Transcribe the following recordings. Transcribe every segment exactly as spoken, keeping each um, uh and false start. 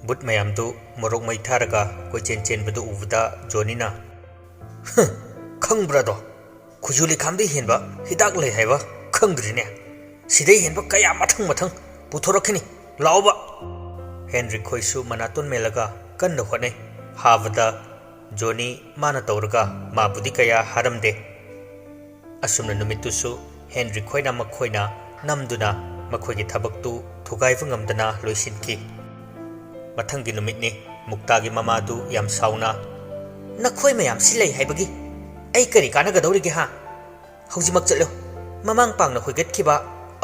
ꯕꯨꯠ ꯃꯌꯥꯝꯗꯨ ꯃꯣꯔꯣꯛ ꯃꯩ ꯊꯥꯔꯒ ꯀꯣꯏꯆꯦꯟ ꯆꯦꯟꯕꯗꯨ ꯎꯕꯗ ꯖꯣꯅꯤꯅ, "ꯍ, ꯈꯪꯕ꯭ꯔꯥꯗꯣ? ꯈꯨꯖꯨ ꯂꯩꯈꯥꯝꯗꯩ ꯍꯦꯟꯕ ꯍꯤꯗꯥꯛ ꯂꯩ ꯍꯥꯏꯕ ꯈꯪꯗ꯭ꯔꯤꯅꯦ꯫ ꯁꯤꯗꯩ ꯍꯦꯟꯕ ꯀꯌꯥ ꯃꯊꯪ ꯃꯊꯪ ꯄꯨꯊꯣꯔꯛꯈꯤꯅꯤ꯫ ꯂꯥꯛꯑꯣꯕ!" ꯍꯦꯟꯔꯤꯛ ꯈꯣꯏꯁꯨ ꯃꯅꯥꯇꯣꯟ ꯃꯦꯜꯂꯒ ꯀꯟꯅ ꯍꯣꯠꯅꯩ꯫ ꯍꯥꯕꯗ ꯖꯣꯅꯤ ꯃꯥꯅ ꯇꯧꯔꯒ ꯃꯥꯕꯨꯗꯤ ꯀꯌꯥ ꯍꯥꯔꯝꯗꯦ꯫ ꯑꯁꯨꯝꯅ ꯅꯨꯃꯤꯠꯇꯨꯁꯨ ꯍꯦꯟꯔꯤꯛ ꯈꯣꯏꯅ ꯃꯈꯣꯏꯅ ꯅꯝꯗꯨꯅ ꯃꯈꯣꯏꯒꯤ ꯊꯕꯛꯇꯨ ꯊꯨꯒꯥꯏꯕ ꯉꯝꯗꯅ ꯂꯣꯏꯁꯤꯟꯈꯤ꯫ ꯃꯊꯪꯒꯤ ꯅꯨꯃꯤꯠꯅꯤ꯫ ꯃꯨꯛꯇꯥꯒꯤ ꯃꯃꯥꯗꯨ ꯌꯥꯝ ꯁꯥꯎꯅ, "ꯅꯈꯣꯏ ꯃꯌꯥꯝꯁꯤ ꯂꯩ ꯍꯥꯏꯕꯒꯤ ꯑꯩ ꯀꯔꯤ ꯀꯥꯟꯅꯒꯗꯧꯔꯤꯒꯦ, ꯍꯥ? ꯍꯧꯖꯤꯛꯃꯛ ꯆꯠꯂꯨ꯫ ꯃꯃꯥꯡ ꯄꯥꯡꯅ ꯍꯣꯏꯒꯠꯈꯤꯕ,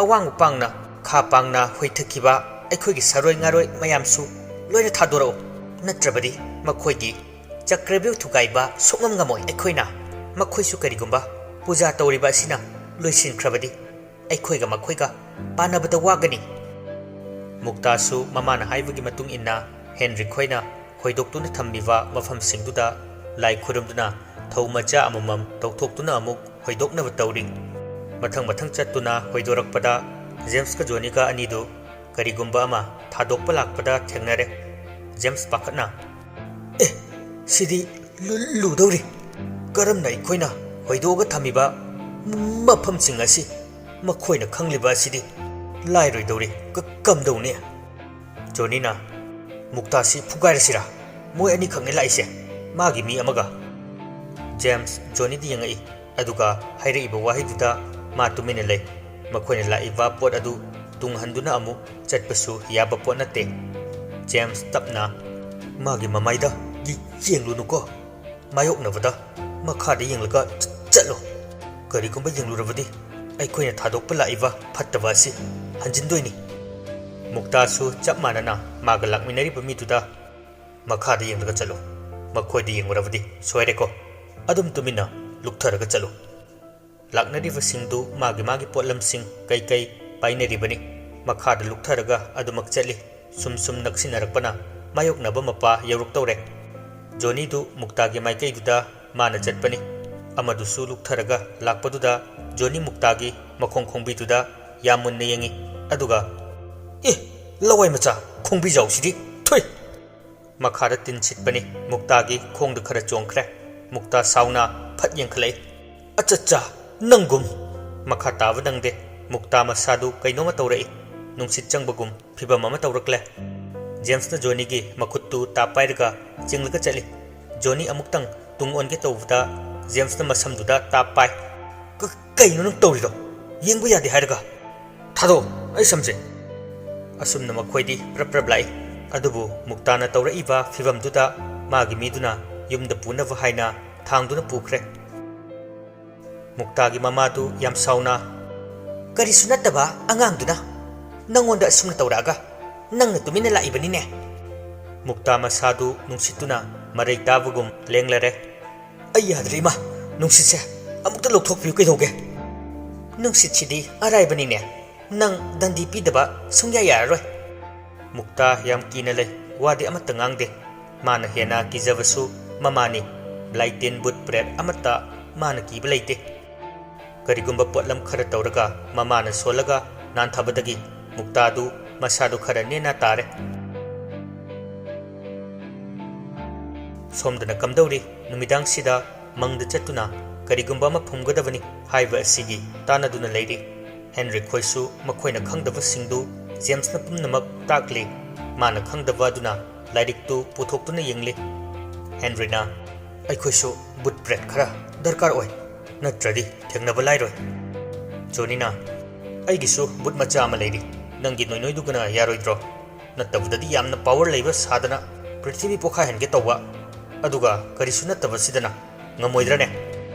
ꯑꯋꯥꯡꯕ ꯄꯥꯡꯅ, ꯈꯥ ꯄꯥꯡꯅ ꯍꯣꯏꯊꯈꯤꯕ ꯑꯩꯈꯣꯏꯒꯤ ꯁꯥꯔꯣꯏ ꯉꯥꯔꯣꯏ ꯃꯌꯥꯝꯁꯨ ꯂꯣꯏꯅ ꯊꯥꯗꯣꯔꯛꯎ꯫ ꯅꯠꯇ꯭ꯔꯕꯗꯤ ꯃꯈꯣꯏꯒꯤ ꯆꯀ꯭ꯔꯕ꯭ꯌꯨ ꯊꯨꯒꯥꯏꯕ ꯁꯨꯡꯉꯝ ꯉꯝꯃꯣꯏ꯫ ꯑꯩꯈꯣꯏꯅ ꯃꯈꯣꯏꯁꯨ ꯀꯔꯤꯒꯨꯝꯕ ꯄꯨꯖꯥ ꯇꯧꯔꯤꯕ ꯑꯁꯤꯅ ꯂꯣꯏꯁꯤꯟꯈ꯭ꯔꯕꯗꯤ ꯑꯩꯈꯣꯏꯒ ꯃꯈꯣꯏꯒ ꯄꯥꯟꯅꯕꯗ ꯋꯥꯒꯅꯤ꯫" ꯃꯨꯛꯇꯥꯁꯨ ꯃꯃꯥꯅ ꯍꯥꯏꯕꯒꯤ ꯃꯇꯨꯡ ꯏꯟꯅ ꯍꯦꯟꯔꯤꯛ ꯈꯣꯏꯅ ꯍꯣꯏꯗꯣꯛꯇꯨꯅ ꯊꯝꯂꯤꯕ ꯃꯐꯝꯁꯤꯡꯗꯨꯗ ꯂꯥꯏ ꯈꯨꯔꯨꯝꯗꯨꯅ ꯊꯧ ꯃꯆꯥ ꯑꯃꯃꯝ ꯇꯧꯊꯣꯛꯇꯨꯅ ꯑꯃꯨꯛ ꯍꯣꯏꯗꯣꯛꯅꯕ ꯇꯧꯔꯤ꯫ ꯃꯊꯪ ꯃꯊꯪ ꯆꯠꯇꯨꯅ ꯍꯣꯏꯗꯣꯔꯛꯄꯗ ꯖꯦꯝꯁꯀ ꯖꯣꯅꯤꯒ ꯑꯅꯤꯗꯨ ꯀꯔꯤꯒꯨꯝꯕ ꯑꯃ ꯊꯥꯗꯣꯛꯄ ꯂꯥꯛꯄꯗ ꯊꯦꯡꯅꯔꯦ꯫ ꯖꯦꯝꯁ ꯄꯥꯈꯠꯅ, "ꯑꯦ, ꯁꯤꯗꯤ ꯂꯨ-, ꯂꯨꯗꯧꯔꯤ꯫ ꯀꯔꯝꯅ ꯑꯩꯈꯣꯏꯅ ꯍꯣꯏꯗꯣꯛꯑꯒ ꯊꯝꯃꯤꯕ ꯃꯐꯝꯁꯤꯡ ꯑꯁꯤ ꯃꯈꯣꯏꯅ ꯈꯪꯂꯤꯕ ꯑꯁꯤꯗꯤ ꯂꯥꯏꯔꯣꯏꯗꯧꯔꯤ꯫ ꯀ-, ꯀꯝꯗꯧꯅꯤ?" ꯖꯣꯅꯤꯅ, "ꯃꯨꯛꯇꯥꯁꯤ ꯐꯨꯒꯥꯏꯔꯁꯤꯔꯥ? ꯃꯣꯏ ꯑꯅꯤꯈꯛꯅꯦ ꯂꯥꯛꯏꯁꯦ, ꯃꯥꯒꯤ ꯃꯤ ꯑꯃꯒ꯫" ꯖꯦꯝꯁ ꯖꯣꯅꯤꯗ ꯌꯦꯡꯉꯛꯏ, ꯑꯗꯨꯒ ꯍꯥꯏꯔꯛꯏꯕ ꯋꯥꯍꯩꯗꯨꯗ ꯃꯥ ꯇꯨꯃꯤꯟꯅ ꯂꯩ꯫ ꯃꯈꯣꯏꯅ ꯂꯥꯛꯏꯕ ꯄꯣꯠ ꯑꯗꯨ ꯇꯨꯡꯍꯟꯗꯨꯅ ꯑꯃꯨꯛ ꯆꯠꯄꯁꯨ ꯌꯥꯕ ꯄꯣꯠ ꯅꯠꯇꯦ꯫ ꯖꯦꯝꯁ ꯇꯞꯅ, "ꯃꯥꯒꯤ ꯃꯃꯥꯏꯗ ꯌꯦ-, ꯌꯦꯡꯂꯨꯅꯨꯀꯣ꯫ ꯃꯥꯌꯣꯛꯅꯕꯗ ꯃꯈꯥꯗ ꯌꯦꯡꯂꯒ ꯆ-, ꯆꯠꯂꯨ꯫ ꯀꯔꯤꯒꯨꯝꯕ ꯌꯦꯡꯂꯨꯔꯕꯗꯤ ꯑꯩꯈꯣꯏꯅ ꯊꯥꯗꯣꯛꯄ ꯂꯥꯛꯏꯕ ꯐꯠꯇꯕ ꯑꯁꯤ ꯍꯟꯖꯤꯟꯗꯣꯏꯅꯤ꯫" ꯃꯨꯛꯇꯥꯁꯨ ꯆꯞ ꯃꯥꯟꯅꯅ ꯃꯥꯒ ꯂꯥꯛꯃꯤꯟꯅꯔꯤꯕ ꯃꯤꯗꯨꯗ, "ꯃꯈꯥꯗ ꯌꯦꯡꯂꯒ ꯆꯠꯂꯨ꯫ ꯃꯈꯣꯏꯗ ꯌꯦꯡꯂꯨꯔꯕꯗꯤ ꯁꯣꯏꯔꯦꯀꯣ꯫ ꯑꯗꯨꯝ ꯇꯨꯃꯤꯟꯅ ꯂꯨꯞꯊꯔꯒ ꯆꯠꯂꯨ꯫" ꯂꯥꯛꯅꯔꯤꯕꯁꯤꯡꯗꯨ ꯃꯥꯒꯤ ꯃꯥꯒꯤ ꯄꯣꯠꯂꯝꯁꯤꯡ ꯀꯩꯀꯩ ꯄꯥꯏꯅꯔꯤꯕꯅꯤ꯫ ꯃꯈꯥꯗ ꯂꯨꯞꯊꯔꯒ ꯑꯗꯨꯃꯛ ꯆꯠꯂꯤ꯫ ꯁꯨꯝ ꯁꯨꯝ ꯅꯛꯁꯤꯟꯅꯔꯛꯄꯅ ꯃꯥꯌꯣꯛꯅꯕ ꯃꯄꯥ ꯌꯧꯔꯛꯇꯧꯔꯦ꯫ ꯖꯣꯅꯤꯗꯨ ꯃꯨꯛꯇꯥꯒꯤ ꯃꯥꯏꯀꯩꯗꯨꯗ ꯃꯥꯅ ꯆꯠꯄꯅꯤ꯫ ꯑꯃꯗꯨꯁꯨ ꯂꯨꯞꯊꯔꯒ ꯂꯥꯛꯄꯗꯨꯗ ꯖꯣꯅꯤ ꯃꯨꯛꯇꯥꯒꯤ ꯃꯈꯣꯡ ꯈꯣꯡꯕꯤꯗꯨꯗ ꯌꯥꯝ ꯃꯨꯟꯅ ꯌꯦꯡꯉꯤ꯫ ꯑꯗꯨꯒ, "ꯑꯦ, ꯂꯋꯥꯏ ꯃꯆꯥ, ꯈꯣꯡꯕꯤꯖꯥꯎꯁꯤꯗꯤ ꯊꯨꯏ! ꯃꯈꯥꯗ ꯇꯤꯟ ꯁꯤꯠꯄꯅꯤ꯫ ꯃꯨꯛꯇꯥꯒꯤ ꯈꯣꯡꯗ ꯈꯔ ꯆꯣꯡꯈ꯭ꯔꯦ꯫ ꯃꯨꯛꯇꯥ ꯁꯥꯎꯅ ꯐꯠ ꯌꯦꯡꯈꯠꯂꯛꯏ꯫ "ꯑꯆꯠꯆꯥ, ꯅꯪꯒꯨꯝ!" ꯃꯈꯥ ꯇꯥꯕ ꯅꯪꯗꯦ꯫ ꯃꯨꯛꯇꯥ ꯃꯁꯥꯗꯨ ꯀꯩꯅꯣꯝꯃ ꯇꯧꯔꯛꯏ꯫ ꯅꯨꯡꯁꯤꯠ ꯆꯪꯕꯒꯨꯝ ꯐꯤꯚꯝ ꯑꯃ ꯇꯧꯔꯛꯂꯦ꯫ ꯖꯦꯝꯁꯅ ꯖꯣꯅꯤꯒꯤ ꯃꯈꯨꯠꯇꯨ ꯇꯥꯞ ꯄꯥꯏꯔꯒ ꯆꯤꯡꯂꯒ ꯆꯠꯂꯤ꯫ ꯖꯣꯅꯤ ꯑꯃꯨꯛꯇꯪ ꯇꯨꯡ ꯑꯣꯟꯒꯦ ꯇꯧꯕꯗ ꯖꯦꯝꯁꯅ ꯃꯁꯝꯗꯨꯗ ꯇꯥꯞ ꯄꯥꯏ꯫ "ꯀ-, ꯀꯩꯅꯣ ꯅꯪ ꯇꯧꯔꯤꯗꯣ? ꯌꯦꯡꯕ ꯌꯥꯗꯦ ꯍꯥꯏꯔꯒ!" "ꯊꯥꯗꯣꯛꯑꯣ ꯑꯩ ꯁꯝꯁꯦ!" ꯑꯁꯨꯝꯅ ꯃꯈꯣꯏꯗꯤ ꯄ꯭ꯔꯞ ꯄ꯭ꯔꯞ ꯂꯥꯛꯏ꯫ ꯑꯗꯨꯕꯨ ꯃꯨꯛꯇꯥꯅ ꯇꯧꯔꯛꯏꯕ ꯐꯤꯚꯝꯗꯨꯗ ꯃꯥꯒꯤ ꯃꯤꯗꯨꯅ ꯌꯨꯝꯗ ꯄꯨꯅꯕ ꯍꯥꯏꯅ ꯊꯥꯡꯗꯨꯅ ꯄꯨꯈ꯭ꯔꯦ꯫ ꯃꯨꯛꯇꯥꯒꯤ ꯃꯃꯥꯗꯨ ꯌꯥꯝ ꯁꯥꯎꯅ, "ꯀꯔꯤꯁꯨ ꯅꯠꯇꯕ ꯑꯉꯥꯡꯗꯨꯅ ꯅꯪꯉꯣꯟꯗ ꯑꯁꯨꯝꯅ ꯇꯧꯔꯛꯑꯒ ꯅꯪꯅ ꯇꯨꯃꯤꯟꯅ ꯂꯥꯛꯏꯕꯅꯤꯅꯦ?" ꯃꯨꯛꯇꯥ ꯃꯁꯥꯗꯨ ꯅꯨꯡꯁꯤꯠꯇꯨꯅ ꯃꯔꯩ ꯇꯥꯕꯒꯨꯝ ꯂꯦꯡꯂꯔꯦ꯫ "ꯑꯩ ꯌꯥꯗ꯭ꯔꯦ ꯏꯃꯥ, ꯅꯨꯡꯁꯤꯠꯁꯦ ꯑꯃꯨꯛꯇ ꯂꯧꯊꯣꯛꯄꯤꯌꯨ ꯀꯩꯗꯧꯒꯦ?" "ꯅꯨꯡꯁꯤꯠꯁꯤꯗꯤ ꯑꯔꯥꯏꯕꯅꯤꯅꯦ, ꯅꯪ ꯗꯟꯗꯤ ꯄꯤꯗꯕ ꯁꯨꯡꯌꯥ ꯌꯥꯔꯔꯣꯏ꯫" ꯃꯨꯛꯇꯥ ꯌꯥꯝ ꯀꯤꯅ ꯂꯩ, ꯋꯥꯗꯤ ꯑꯃꯠꯇ ꯉꯥꯡꯗꯦ꯫ ꯃꯥꯅ ꯍꯦꯟꯅ ꯀꯤꯖꯕꯁꯨ ꯃꯃꯥꯅꯤ꯫ ꯕ꯭ꯂꯥꯏꯇꯤꯟ ꯕꯨꯠ ꯄ꯭ꯔꯦꯠ ꯑꯃꯠꯇ ꯃꯥꯅ ꯀꯤꯕ ꯂꯩꯇꯦ꯫ ꯀꯔꯤꯒꯨꯝꯕ ꯄꯣꯠꯂꯝ ꯈꯔ ꯇꯧꯔꯒ ꯃꯃꯥꯅ ꯁꯣꯜꯂꯒ ꯅꯥꯟꯊꯕꯗꯒꯤ ꯃꯨꯛꯇꯥꯗꯨ ꯃꯁꯥꯗꯨ ꯈꯔ ꯅꯦꯅꯥ ꯇꯥꯔꯦ꯫ ꯁꯣꯝꯗꯅ ꯀꯝꯗꯧꯔꯤ? ꯅꯨꯃꯤꯗꯥꯡꯁꯤꯗ ꯃꯪꯗ ꯆꯠꯇꯨꯅ ꯀꯔꯤꯒꯨꯝꯕ ꯑꯃ ꯐꯨꯝꯒꯗꯕꯅꯤ ꯍꯥꯏꯕ ꯑꯁꯤꯒꯤ ꯇꯥꯟꯅꯗꯨꯅ ꯂꯩꯔꯤ꯫ ꯍꯦꯟꯔꯤ ꯈꯣꯏꯁꯨ ꯃꯈꯣꯏꯅ ꯈꯪꯗꯕꯁꯤꯡꯗꯨ ꯖꯦꯝꯁꯅ ꯄꯨꯝꯅꯃꯛ ꯇꯥꯛꯂꯤ꯫ ꯃꯥꯅ ꯈꯪꯗꯕ ꯑꯗꯨꯅ ꯂꯥꯏꯔꯤꯛꯇꯨ ꯄꯨꯊꯣꯛꯇꯨꯅ ꯌꯦꯡꯂꯤ꯫ ꯍꯦꯟꯔꯤꯅ, "ꯑꯩꯈꯣꯏꯁꯨ ꯕꯨꯠ ꯄ꯭ꯔꯦꯠ ꯈꯔ ꯗꯔꯀꯥꯔ ꯑꯣꯏ, ꯅꯠꯇ꯭ꯔꯗꯤ ꯊꯦꯡꯅꯕ ꯂꯥꯏꯔꯣꯏ꯫" ꯖꯣꯅꯤꯅ, "ꯑꯩꯒꯤꯁꯨ ꯕꯨꯠ ꯃꯆꯥ ꯑꯃ ꯂꯩꯔꯤ, ꯅꯪꯒꯤ ꯅꯣꯏꯅꯣꯏꯗꯨꯒꯅ ꯌꯥꯔꯣꯏꯗ꯭ꯔꯣ? ꯅꯠꯇꯕꯗꯗꯤ ꯌꯥꯝꯅ ꯄꯥꯋꯔ ꯂꯩꯕ ꯁꯥꯗꯅ ꯄ꯭ꯔꯤꯊꯤꯕꯤ ꯄꯣꯛꯈꯥꯏꯍꯟꯒꯦ ꯇꯧꯕ, ꯑꯗꯨꯒ ꯀꯔꯤꯁꯨ ꯅꯠꯇꯕꯁꯤꯗꯅ ꯉꯝꯃꯣꯏꯗ꯭ꯔꯅꯦ?"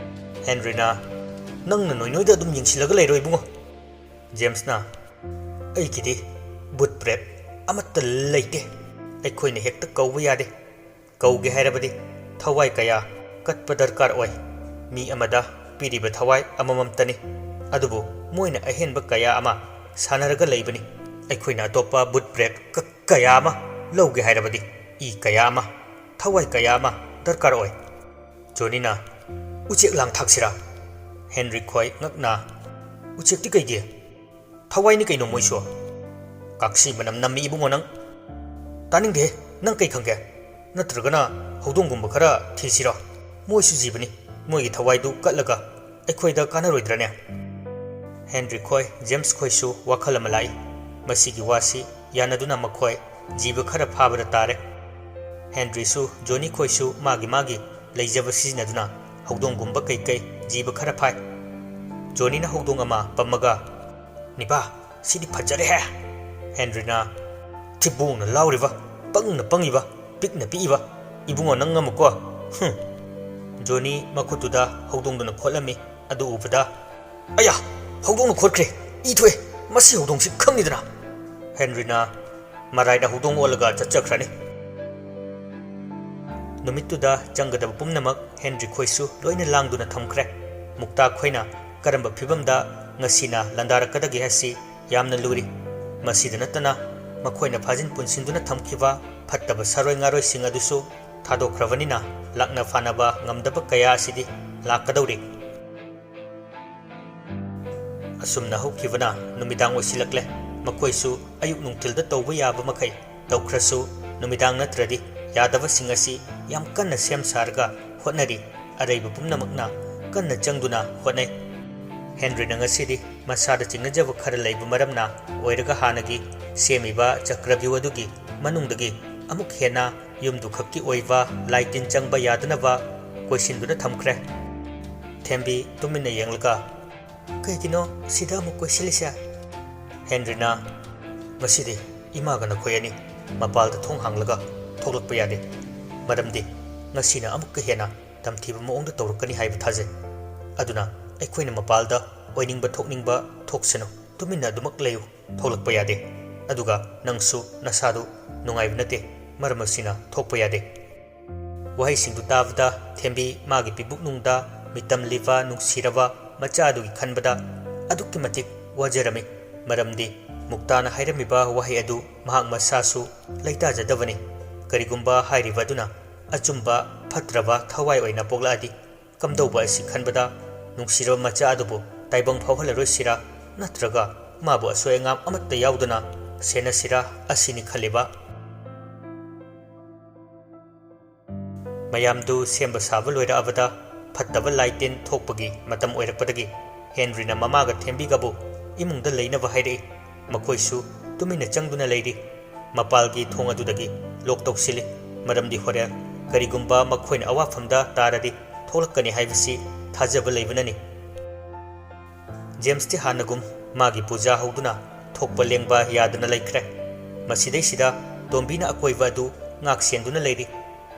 ꯍꯦꯟꯔꯤꯅ, "ꯅꯪꯅ ꯅꯣꯏꯅꯣꯏꯗ ꯑꯗꯨꯝ ꯌꯦꯡꯁꯤꯜꯂꯒ ꯂꯩꯔꯣ ꯏꯕꯨꯡꯉꯣ꯫" ꯖꯦꯝꯁꯅ, "ꯑꯩꯒꯤꯗꯤ ꯕꯨꯠ ꯄ꯭ꯔꯦꯠ ꯑꯃꯠꯇ ꯂꯩꯇꯦ꯫ ꯑꯩꯈꯣꯏꯅ ꯍꯦꯛꯇ ꯀꯧꯕ ꯌꯥꯗꯦ꯫ ꯀꯧꯒꯦ ꯍꯥꯏꯔꯕꯗꯤ ꯊꯋꯥꯏ ꯀꯌꯥ ꯀꯠꯄ ꯗꯔꯀꯥꯔ ꯑꯣꯏ꯫ ꯃꯤ ꯑꯃꯗ ꯄꯤꯔꯤꯕ ꯊꯋꯥꯏ ꯑꯃꯃꯝꯇꯅꯤ꯫ ꯑꯗꯨꯕꯨ ꯃꯣꯏꯅ ꯑꯍꯦꯟꯕ ꯀꯌꯥ ꯑꯃ ꯁꯥꯟꯅꯔꯒ ꯂꯩꯕꯅꯤ꯫ ꯑꯩꯈꯣꯏꯅ ꯑꯇꯣꯞꯄ ꯕꯨꯠ ꯄ꯭ꯔꯦꯠ ꯀ-, ꯀꯌꯥ ꯑꯃ ꯂꯧꯒꯦ ꯍꯥꯏꯔꯕꯗꯤ ꯏ ꯀꯌꯥ ꯑꯃ, ꯊꯋꯥꯏ ꯀꯌꯥ ꯑꯃ ꯗꯔꯀꯥꯔ ꯑꯣꯏ꯫" ꯖꯣꯅꯤꯅ, "ꯎꯆꯦꯛ ꯂꯥꯡ ꯊꯥꯛꯁꯤꯔꯥ?" ꯍꯦꯟꯔꯤ ꯈꯣꯏ ꯉꯛꯅ, "ꯎꯆꯦꯛꯇꯤ ꯀꯩꯒꯤ? ꯊꯋꯥꯏꯅꯤ ꯀꯩꯅꯣ ꯃꯣꯏꯁꯨ꯫" "ꯀꯥꯛꯁꯤ ꯃꯅꯝ ꯅꯝꯃꯤ ꯏꯕꯨꯡꯉꯣ ꯅꯪ꯫" ꯇꯥꯅꯤꯡꯗꯦ꯫ ꯅꯪ ꯀꯩ ꯈꯪꯒꯦ? ꯅꯠꯇ꯭ꯔꯒꯅ ꯍꯧꯗꯣꯡꯒꯨꯝꯕ ꯈꯔ ꯊꯤꯁꯤꯔꯣ? ꯃꯣꯏꯁꯨ ꯖꯤꯕꯅꯤ꯫ ꯃꯣꯏꯒꯤ ꯊꯋꯥꯏꯗꯨ ꯀꯠꯂꯒ ꯑꯩꯈꯣꯏꯗ ꯀꯥꯟꯅꯔꯣꯏꯗ꯭ꯔꯅꯦ? ꯍꯦꯟꯔꯤ ꯈꯣꯏ, ꯖꯦꯝꯁ ꯈꯣꯏꯁꯨ ꯋꯥꯈꯜ ꯑꯃ ꯂꯥꯛꯏ꯫ ꯃꯁꯤꯒꯤ ꯋꯥꯁꯤ ꯌꯥꯅꯗꯨꯅ ꯃꯈꯣꯏ ꯖꯤꯕ ꯈꯔ ꯐꯥꯕꯗ ꯇꯥꯔꯦ꯫ ꯍꯦꯟꯔꯤꯁꯨ ꯖꯣꯅꯤ ꯈꯣꯏꯁꯨ ꯃꯥꯒꯤ ꯃꯥꯒꯤ ꯂꯩꯖꯕ ꯁꯤꯖꯤꯟꯅꯗꯨꯅ ꯍꯧꯗꯣꯡꯒꯨꯝꯕ ꯀꯩꯀꯩ ꯖꯤꯕ ꯈꯔ ꯐꯥꯏ꯫ ꯖꯣꯅꯤꯅ ꯍꯧꯗꯣꯡ ꯑꯃ ꯄꯝꯃꯒ, "ꯅꯤꯄꯥ, ꯁꯤꯗꯤ ꯐꯖꯔꯦꯍꯦ!" ꯍꯦꯟꯔꯤꯅ, "ꯊꯤꯕꯣꯡꯅ ꯂꯥꯎꯔꯤꯕ, ꯄꯪꯅ ꯄꯪꯉꯤꯕ, ꯄꯤꯛꯅ ꯄꯤꯛꯏꯕ, ꯏꯕꯨꯡꯉꯣ ꯅꯪ ꯉꯝꯃꯨꯀꯣ꯫ ꯍꯨꯝ!" ꯖꯣꯅꯤ ꯃꯈꯨꯠꯇꯨꯗ ꯍꯧꯗꯣꯡꯗꯨꯅ ꯈꯣꯠꯂꯝꯃꯤ꯫ ꯑꯗꯨ ꯎꯕꯗ, "ꯑꯌꯥ! ꯍꯧꯗꯣꯡꯅ ꯈꯣꯠꯈ꯭ꯔꯦ! ꯏ ꯊꯣꯛꯑꯦ! ꯃꯁꯤ ꯍꯧꯗꯣꯡꯁꯤ ꯈꯪꯅꯤꯗꯅ!" ꯍꯦꯟꯔꯤꯅ ꯃꯔꯥꯏꯅ ꯍꯧꯗꯣꯡ ꯑꯣꯜꯂꯒ ꯆꯠꯆꯈ꯭ꯔꯅꯤ꯫ ꯅꯨꯃꯤꯠꯇꯨꯗ ꯆꯪꯒꯗꯕ ꯄꯨꯝꯅꯃꯛ ꯍꯦꯟꯔꯤ ꯈꯣꯏꯁꯨ ꯂꯣꯏꯅ ꯂꯥꯡꯗꯨꯅ ꯊꯝꯈ꯭ꯔꯦ꯫ ꯃꯨꯛꯇꯥ ꯈꯣꯏꯅ ꯀꯔꯝꯕ ꯐꯤꯕꯝꯗ ꯉꯁꯤꯅ ꯂꯥꯟꯗꯥꯔꯛꯀꯗꯒꯦ ꯍꯥꯏꯁꯤ ꯌꯥꯝꯅ ꯂꯨꯔꯤ꯫ ꯃꯁꯤꯗ ꯅꯠꯇꯅ ꯃꯈꯣꯏꯅ ꯐꯥꯖꯤꯟ ꯄꯨꯟꯁꯤꯟꯗꯨꯅ ꯊꯝꯈꯤꯕ ꯐꯠꯇꯕ ꯁꯥꯔꯣꯏ ꯉꯥꯔꯣꯏꯁꯤꯡ ꯑꯗꯨꯁꯨ ꯊꯥꯗꯣꯛꯈ꯭ꯔꯕꯅꯤꯅ ꯂꯥꯛꯅ ꯐꯥꯅꯕ ꯉꯝꯗꯕ ꯀꯌꯥ ꯑꯁꯤꯗꯤ ꯂꯥꯛꯀꯗꯧꯔꯤ꯫ ꯑꯁꯨꯝꯅ ꯍꯧꯈꯤꯕꯅ ꯅꯨꯃꯤꯗꯥꯡ ꯑꯣꯏꯁꯤꯜꯂꯛꯂꯦ꯫ ꯃꯈꯣꯏꯁꯨ ꯑꯌꯨꯛ ꯅꯨꯡꯊꯤꯜꯗ ꯇꯧꯕ ꯌꯥꯕ ꯃꯈꯩ ꯇꯧꯈ꯭ꯔꯁꯨ, ꯅꯨꯃꯤꯗꯥꯡ ꯅꯠꯇ꯭ꯔꯗꯤ ꯌꯥꯗꯕꯁꯤꯡ ꯑꯁꯤ ꯌꯥꯝ ꯀꯟꯅ ꯁꯦꯝ ꯁꯥꯔꯒ ꯍꯣꯠꯅꯔꯤ꯫ ꯑꯔꯩꯕ ꯄꯨꯝꯅꯃꯛꯅ ꯀꯟꯅ ꯆꯪꯗꯨꯅ ꯍꯣꯠꯅꯩ꯫ ꯍꯦꯟꯔꯤꯅ ꯉꯁꯤꯗꯤ ꯃꯁꯥꯗ ꯆꯤꯡꯅꯖꯕ ꯈꯔ ꯂꯩꯕ ꯃꯔꯝꯅ ꯑꯣꯏꯔꯒ ꯍꯥꯟꯅꯒꯤ ꯁꯦꯝꯃꯤꯕ ꯆꯀ꯭ꯔꯕ꯭ꯌꯨ ꯑꯗꯨꯒꯤ ꯃꯅꯨꯡꯗꯒꯤ ꯑꯃꯨꯛ ꯍꯦꯟꯅ ꯌꯨꯝꯗꯨ ꯈꯛꯀꯤ ꯑꯣꯏꯕ ꯂꯥꯏ ꯇꯤꯟ ꯆꯪꯕ ꯌꯥꯗꯅꯕ ꯀꯣꯏꯁꯤꯟꯗꯨꯅ ꯊꯝꯈ꯭ꯔꯦ꯫ ꯊꯦꯝꯕꯤ ꯇꯨꯃꯤꯟꯅ ꯌꯦꯡꯂꯒ, "ꯀꯩꯒꯤꯅꯣ ꯁꯤꯗ ꯑꯃꯨꯛ ꯀꯣꯏꯁꯤꯜꯂꯤꯁꯦ?" ꯍꯦꯟꯔꯤꯅ, "ꯉꯁꯤꯗꯤ ꯏꯃꯥꯒ ꯅꯈꯣꯏ ꯑꯅꯤ ꯃꯄꯥꯜꯗ ꯊꯣꯡ ꯍꯥꯡꯂꯒ ꯊꯣꯛꯂꯛꯄ ꯌꯥꯗꯦ꯫ ꯃꯔꯝꯗꯤ ꯉꯁꯤꯅ ꯑꯃꯨꯛꯀ ꯍꯦꯟꯅ ꯇꯝꯊꯤꯕ ꯃꯑꯣꯡꯗ ꯇꯧꯔꯛꯀꯅꯤ ꯍꯥꯏꯕ ꯊꯥꯖꯩ꯫ ꯑꯗꯨꯅ ꯑꯩꯈꯣꯏꯅ ꯃꯄꯥꯜꯗ ꯑꯣꯏꯅꯤꯡꯕ ꯊꯣꯛꯅꯤꯡꯕ ꯊꯣꯛꯁꯅꯨ, ꯇꯨꯃꯤꯟꯅ ꯑꯗꯨꯃꯛ ꯂꯩꯌꯨ, ꯊꯣꯛꯂꯛꯄ ꯌꯥꯗꯦ꯫ ꯑꯗꯨꯒ ꯅꯪꯁꯨ ꯅꯁꯥꯗꯨ ꯅꯨꯡꯉꯥꯏꯕ ꯅꯠꯇꯦ, ꯃꯔꯝ ꯑꯁꯤꯅ ꯊꯣꯛꯄ ꯌꯥꯗꯦ꯫" ꯋꯥꯍꯩꯁꯤꯡꯗꯨ ꯇꯥꯕꯗ ꯊꯦꯝꯕꯤ ꯃꯥꯒꯤ ꯄꯤꯕꯨꯛꯅꯨꯡꯗ ꯃꯤꯇꯝꯂꯤꯕ ꯅꯨꯡꯁꯤꯔꯕ ꯃꯆꯥ ꯑꯗꯨꯒꯤ ꯈꯟꯕꯗ ꯑꯗꯨꯛꯀꯤ ꯃꯇꯤꯛ ꯋꯥꯖꯔꯝꯃꯤ꯫ ꯃꯔꯝꯗꯤ ꯃꯨꯛꯇꯥꯅ ꯍꯥꯏꯔꯝꯃꯤꯕ ꯋꯥꯍꯩ ꯑꯗꯨ ꯃꯍꯥꯛ ꯃꯁꯥꯁꯨ ꯂꯩꯇꯥꯖꯗꯕꯅꯤ꯫ ꯀꯔꯤꯒꯨꯝꯕ ꯍꯥꯏꯔꯤꯕ ꯑꯗꯨꯅ ꯑꯆꯨꯝꯕ ꯐꯠꯇ꯭ꯔꯕ ꯊꯋꯥꯏ ꯑꯣꯏꯅ ꯄꯣꯛꯂꯛꯑꯗꯤ ꯀꯝꯗꯧꯕ ꯑꯁꯤ ꯈꯟꯕꯗ ꯅꯨꯡꯁꯤꯔꯕ ꯃꯆꯥ ꯑꯗꯨꯕꯨ ꯇꯥꯏꯕꯪ ꯐꯥꯎꯍꯜꯂꯔꯣꯏꯁꯤꯔꯥ, ꯅꯠꯇ꯭ꯔꯒ ꯃꯥꯕꯨ ꯑꯁꯣꯏ ꯑꯉꯥꯝ ꯑꯃꯠꯇ ꯌꯥꯎꯗꯅ ꯁꯦꯟꯅꯁꯤꯔꯥ ꯑꯁꯤꯅꯤ ꯈꯜꯂꯤꯕ꯫ ꯃꯌꯥꯝꯗꯨ ꯁꯦꯝꯕ ꯁꯥꯕ ꯂꯣꯏꯔꯛꯑꯕꯗ ꯐꯠꯇꯕ ꯂꯥꯏ ꯇꯤꯟ ꯊꯣꯛꯄꯒꯤ ꯃꯇꯝ ꯑꯣꯏꯔꯛꯄꯗꯒꯤ ꯍꯦꯟꯔꯤꯅ ꯃꯃꯥꯒ ꯊꯦꯝꯕꯤꯒꯕꯨ ꯏꯃꯨꯡꯗ ꯂꯩꯅꯕ ꯍꯥꯏꯔꯛꯏ꯫ ꯃꯈꯣꯏꯁꯨ ꯇꯨꯃꯤꯟꯅ ꯆꯪꯗꯨꯅ ꯂꯩꯔꯤ꯫ ꯃꯄꯥꯜꯒꯤ ꯊꯣꯡ ꯑꯗꯨꯗꯒꯤ ꯂꯣꯛ ꯇꯧꯁꯤꯜꯂꯤ꯫ ꯃꯔꯝꯗꯤ ꯍꯣꯔꯦꯟ ꯀꯔꯤꯒꯨꯝꯕ ꯃꯈꯣꯏꯅ ꯑꯋꯥꯐꯝꯗ ꯇꯥꯔꯗꯤ ꯊꯣꯛꯂꯛꯀꯅꯤ ꯍꯥꯏꯕꯁꯤ ꯊꯥꯖꯕ ꯂꯩꯕꯅꯅꯤ꯫ ꯖꯦꯝꯁꯇꯤ ꯍꯥꯟꯅꯒꯨꯝ ꯃꯥꯒꯤ ꯄꯨꯖꯥ ꯍꯧꯗꯨꯅ ꯊꯣꯛꯄ ꯂꯦꯡꯕ ꯌꯥꯗꯅ ꯂꯩꯈ꯭ꯔꯦ꯫ ꯃꯁꯤꯗꯩꯁꯤꯗ ꯇꯣꯝꯕꯤꯅ ꯑꯀꯣꯏꯕ ꯑꯗꯨ ꯉꯥꯛ ꯁꯦꯟꯗꯨꯅ ꯂꯩꯔꯤ꯫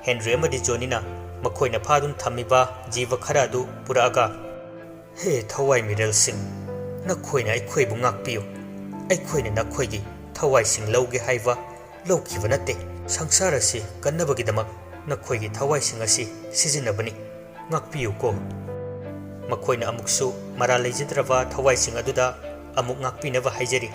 ꯍꯦꯟꯔꯤ ꯑꯃꯗꯤ ꯖꯣꯅꯤꯅ ꯃꯈꯣꯏꯅ ꯐꯥꯗꯨꯅ ꯊꯝꯃꯤꯕ ꯖꯤꯕ ꯈꯔ ꯑꯗꯨ ꯄꯨꯔꯛꯑꯒ, "ꯍꯦ ꯊꯋꯥꯏ ꯃꯤꯔꯦꯜꯁꯤꯡ, ꯅꯈꯣꯏꯅ ꯑꯩꯈꯣꯏꯕꯨ ꯉꯥꯛꯄꯤꯌꯨ꯫ ꯑꯩꯈꯣꯏꯅ ꯅꯈꯣꯏꯒꯤ ꯊꯋꯥꯏꯁꯤꯡ ꯂꯧꯒꯦ ꯍꯥꯏꯕ ꯂꯧꯈꯤꯕ ꯅꯠꯇꯦ꯫ ꯁꯪꯁꯥꯔ ꯑꯁꯤ ꯀꯟꯅꯕꯒꯤꯗꯃꯛ ꯅꯈꯣꯏꯒꯤ ꯊꯋꯥꯏꯁꯤꯡ ꯑꯁꯤ ꯁꯤꯖꯤꯟꯅꯕꯅꯤ꯫ ꯉꯥꯛꯄꯤꯌꯨꯀꯣ꯫" ꯃꯈꯣꯏꯅ ꯑꯃꯨꯛꯁꯨ ꯃꯔꯥꯜ ꯂꯩꯖꯗ꯭ꯔꯕ ꯊꯋꯥꯏꯁꯤꯡ ꯑꯗꯨꯗ ꯑꯃꯨꯛ ꯉꯥꯛꯄꯤꯅꯕ ꯍꯥꯏꯖꯔꯤ꯫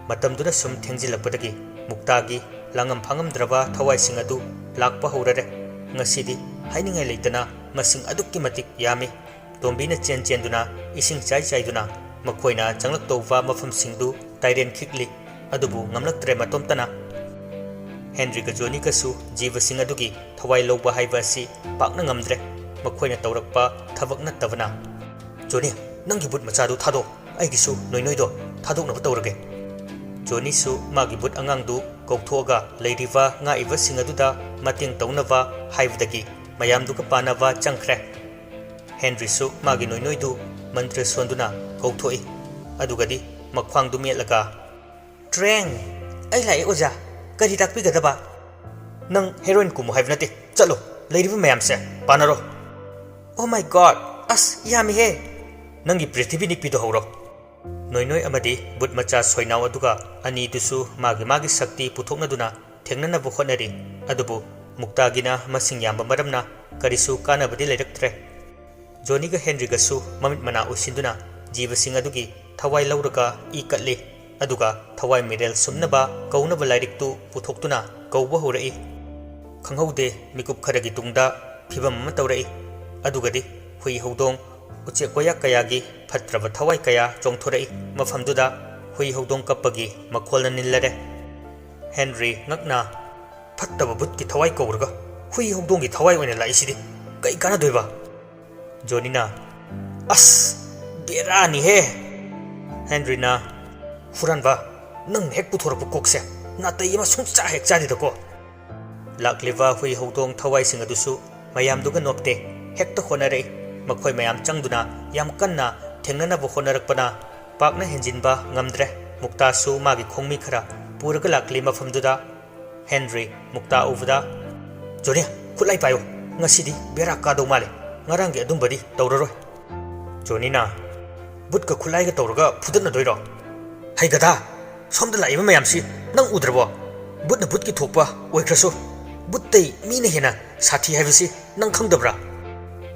ꯃꯇꯝꯗꯨꯅ ꯁꯨꯝ ꯊꯦꯡꯖꯤꯜꯂꯛꯄꯗꯒꯤ ꯃꯨꯛꯇꯥꯒꯤ ꯂꯥꯡꯉꯝ ꯐꯥꯉꯝꯗ꯭ꯔꯕ ꯊꯋꯥꯏꯁꯤꯡ ꯑꯗꯨ ꯂꯥꯛꯄ ꯍꯧꯔꯔꯦ꯫ ꯉꯁꯤꯗꯤ ꯍꯥꯏꯅꯤꯡꯉꯥꯏ ꯂꯩꯇꯅ ꯃꯁꯤꯡ ꯑꯗꯨꯛꯀꯤ ꯃꯇꯤꯛ ꯌꯥꯝꯃꯤ꯫ ꯇꯣꯝꯕꯤꯅ ꯆꯦꯟ ꯆꯦꯟꯗꯨꯅ ꯏꯁꯤꯡ ꯆꯥꯏ ꯆꯥꯏꯗꯨꯅ ꯃꯈꯣꯏꯅ ꯆꯪꯂꯛꯇꯧꯕ ꯃꯐꯝꯁꯤꯡꯗꯨ ꯇꯥꯏꯔꯦꯟ ꯈꯤꯛꯂꯤ꯫ ꯑꯗꯨꯕꯨ ꯉꯝꯂꯛꯇ꯭ꯔꯦ ꯃꯇꯣꯝꯇꯅ꯫ ꯍꯦꯟꯔꯤꯒ ꯖꯣꯅꯤꯒꯁꯨ ꯖꯤꯕꯁꯤꯡ ꯑꯗꯨꯒꯤ ꯊꯋꯥꯏ ꯂꯧꯕ ꯍꯥꯏꯕ ꯑꯁꯤ ꯄꯥꯛꯅ ꯉꯝꯗ꯭ꯔꯦ꯫ ꯃꯈꯣꯏꯅ ꯇꯧꯔꯛꯄ ꯊꯕꯛ ꯅꯠꯇꯕꯅ꯫ "ꯖꯣꯅꯤ, ꯅꯪꯒꯤ ꯕꯨꯠ ꯃꯆꯥꯗꯨ ꯊꯥꯗꯣꯛ꯫ ꯑꯩꯒꯤꯁꯨ ꯅꯣꯏꯅꯣꯏꯗꯣ ꯊꯥꯗꯣꯛꯅꯕ ꯇꯧꯔꯒꯦ꯫" ꯖꯣꯅꯤꯁꯨ ꯃꯥꯒꯤ ꯕꯨꯠ ꯑꯉꯥꯡꯗꯨ ꯀꯧꯊꯣꯛꯑꯒ ꯂꯩꯔꯤꯕ ꯉꯥꯛꯏꯕꯁꯤꯡ ꯑꯗꯨꯗ ꯃꯇꯦꯡ ꯇꯧꯅꯕ ꯍꯥꯏꯕꯗꯒꯤ ꯃꯌꯥꯝꯗꯨꯒ ꯄꯥꯅꯕ ꯆꯪꯈ꯭ꯔꯦ꯫ ꯍꯦꯟꯔꯤꯁꯨ ꯃꯥꯒꯤ ꯅꯣꯏꯅꯣꯏꯗꯨ ꯃꯟꯇ꯭ꯔ ꯁꯣꯟꯗꯨꯅ ꯀꯧꯊꯣꯛꯏ꯫ ꯑꯗꯨꯒꯗꯤ ꯃꯈ꯭ꯋꯥꯡꯗꯨ ꯃꯦꯠꯂꯒ, "ꯇ꯭ꯔꯦꯡ! ꯑꯩ ꯂꯥꯛꯑꯦ ꯑꯣꯖꯥ꯫ ꯀꯔꯤ ꯇꯥꯛꯄꯤꯒꯗꯕ?" "ꯅꯪ ꯍꯦꯔꯣꯏꯟ ꯀꯨꯝꯃꯨ ꯍꯥꯏꯕ ꯅꯠꯇꯦ꯫ ꯆꯠꯂꯣ, ꯂꯩꯔꯤꯕ ꯃꯌꯥꯝꯁꯦ ꯄꯥꯅꯔꯣ꯫" "Oh my God! ꯑꯁ, ꯌꯥꯝꯃꯤꯍꯦ!" "ꯅꯪꯒꯤ ꯄ꯭ꯔꯤꯊꯤꯕꯤ ꯅꯤꯛꯄꯤꯗꯣ ꯍꯧꯔꯣ꯫" ꯅꯣꯏꯅꯣꯏ ꯑꯃꯗꯤ ꯕꯨꯠ ꯃꯆꯥ ꯁꯣꯏꯅꯥꯎ ꯑꯗꯨꯒ ꯑꯅꯤꯗꯨꯁꯨ ꯃꯥꯒꯤ ꯃꯥꯒꯤ ꯁꯛꯇꯤ ꯄꯨꯊꯣꯛꯅꯗꯨꯅ ꯊꯦꯡꯅꯅꯕ ꯍꯣꯠꯅꯔꯤ꯫ ꯑꯗꯨꯕꯨ ꯃꯨꯛꯇꯥꯒꯤꯅ ꯃꯁꯤꯡ ꯌꯥꯝꯕ ꯃꯔꯝꯅ ꯀꯔꯤꯁꯨ ꯀꯥꯟꯅꯕꯗꯤ ꯂꯩꯔꯛꯇ꯭ꯔꯦ꯫ ꯖꯣꯅꯤꯒ ꯍꯦꯟꯔꯤꯒꯁꯨ ꯃꯃꯤꯠ ꯃꯅꯥ ꯎꯏꯁꯤꯟꯗꯨꯅ ꯖꯤꯕꯁꯤꯡ ꯑꯗꯨꯒꯤ ꯊꯋꯥꯏ ꯂꯧꯔꯒ ꯏ ꯀꯠꯂꯤ꯫ ꯑꯗꯨꯒ ꯊꯋꯥꯏ ꯃꯤꯔꯦꯜ ꯁꯨꯝꯅꯕ ꯀꯧꯅꯕ ꯂꯥꯏꯔꯤꯛꯇꯨ ꯄꯨꯊꯣꯛꯇꯨꯅ ꯀꯧꯕ ꯍꯧꯔꯛꯏ꯫ ꯈꯪꯍꯧꯗꯦ, ꯃꯤꯀꯨꯞ ꯈꯔꯒꯤ ꯇꯨꯡꯗ ꯐꯤꯕꯝ ꯑꯃ ꯇꯧꯔꯛꯏ꯫ ꯑꯗꯨꯒꯗꯤ ꯍꯨꯏ ꯍꯧꯗꯣꯡ, ꯎꯆꯦꯛ ꯋꯥꯌꯥ ꯀꯌꯥꯒꯤ ꯐꯠꯇ꯭ꯔꯕ ꯊꯋꯥꯏ ꯀꯌꯥ ꯆꯣꯡꯊꯣꯔꯛꯏ꯫ ꯃꯐꯝꯗꯨꯗ ꯍꯨꯏ ꯍꯧꯗꯣꯡ ꯀꯞꯄꯒꯤ ꯃꯈꯣꯜꯅ ꯅꯤꯜꯂꯔꯦ꯫ ꯍꯦꯟꯔꯤ ꯉꯛꯅ, ꯐꯠꯇꯕ ꯚꯨꯠꯀꯤ ꯊꯋꯥꯏ ꯀꯧꯔꯒ ꯍꯨꯏ ꯍꯧꯗꯣꯡꯒꯤ ꯊꯋꯥꯏ ꯑꯣꯏꯅ ꯂꯥꯛꯏꯁꯤꯗꯤ ꯀꯩ ꯀꯥꯟꯅꯗꯣꯏꯕ? ꯖꯣꯅꯤꯅ, "ꯑꯁ, ꯕꯦꯔꯥꯅꯤꯍꯦ!" ꯍꯦꯟꯔꯤꯅ, "ꯍꯨꯔꯥꯟꯕ, ꯅꯪꯅ ꯍꯦꯛ ꯄꯨꯊꯣꯔꯛꯄ ꯀꯣꯛꯁꯦ ꯅꯥꯇꯩ ꯑꯃ ꯁꯨꯡꯆꯥ ꯍꯦꯛ ꯆꯥꯗꯦꯗꯀꯣ!" ꯂꯥꯛꯂꯤꯕ ꯍꯨꯏ ꯍꯧꯗꯣꯡ ꯊꯋꯥꯏꯁꯤꯡ ꯑꯗꯨꯁꯨ ꯃꯌꯥꯝꯗꯨꯒ ꯅꯣꯞꯇꯦ, ꯍꯦꯛꯇ ꯍꯣꯠꯅꯔꯛꯏ꯫ ꯃꯈꯣꯏ ꯃꯌꯥꯝ ꯆꯪꯗꯨꯅ ꯌꯥꯝ ꯀꯟꯅ ꯊꯦꯡꯅꯅꯕ ꯍꯣꯠꯅꯔꯛꯄꯅ ꯄꯥꯛꯅ ꯍꯦꯟꯖꯤꯟꯕ ꯉꯝꯗ꯭ꯔꯦ꯫ ꯃꯨꯛꯇꯥꯁꯨ ꯃꯥꯒꯤ ꯈꯣꯡꯃꯤ ꯈꯔ ꯄꯨꯔꯒ ꯂꯥꯛꯂꯤ ꯃꯐꯝꯗꯨꯗ꯫ ꯍꯦꯟꯔꯤ ꯃꯨꯛꯇꯥ ꯎꯕꯗ, "ꯖꯣꯅꯤ, ꯈꯨꯠꯂꯥꯏ ꯄꯥꯏꯌꯨ꯫ ꯉꯁꯤꯗꯤ ꯕꯦꯔꯥ ꯀꯥꯗꯧ ꯃꯥꯜꯂꯦ꯫ ꯉꯔꯥꯡꯒꯤ ꯑꯗꯨꯝꯕꯗꯤ ꯇꯧꯔꯔꯣꯏ꯫" ꯖꯣꯅꯤꯅ, "ꯕꯨꯠꯀ ꯈꯨꯠꯂꯥꯏꯒ ꯇꯧꯔꯒ ꯐꯨꯗꯠꯅꯗꯣꯏꯔꯣ? ꯍꯩꯒꯗꯥ, ꯁꯣꯝꯗ ꯂꯥꯛꯏꯕ ꯃꯌꯥꯝꯁꯤ ꯅꯪ ꯎꯗ꯭ꯔꯕꯣ? ꯕꯨꯠꯅ ꯕꯨꯠꯀꯤ ꯊꯣꯛꯄ ꯑꯣꯏꯈ꯭ꯔꯁꯨ, ꯕꯨꯠꯇꯩ ꯃꯤꯅ ꯍꯦꯟꯅ ꯁꯥꯊꯤ ꯍꯥꯏꯕꯁꯤ ꯅꯪ ꯈꯪꯗꯕ꯭ꯔꯥ?"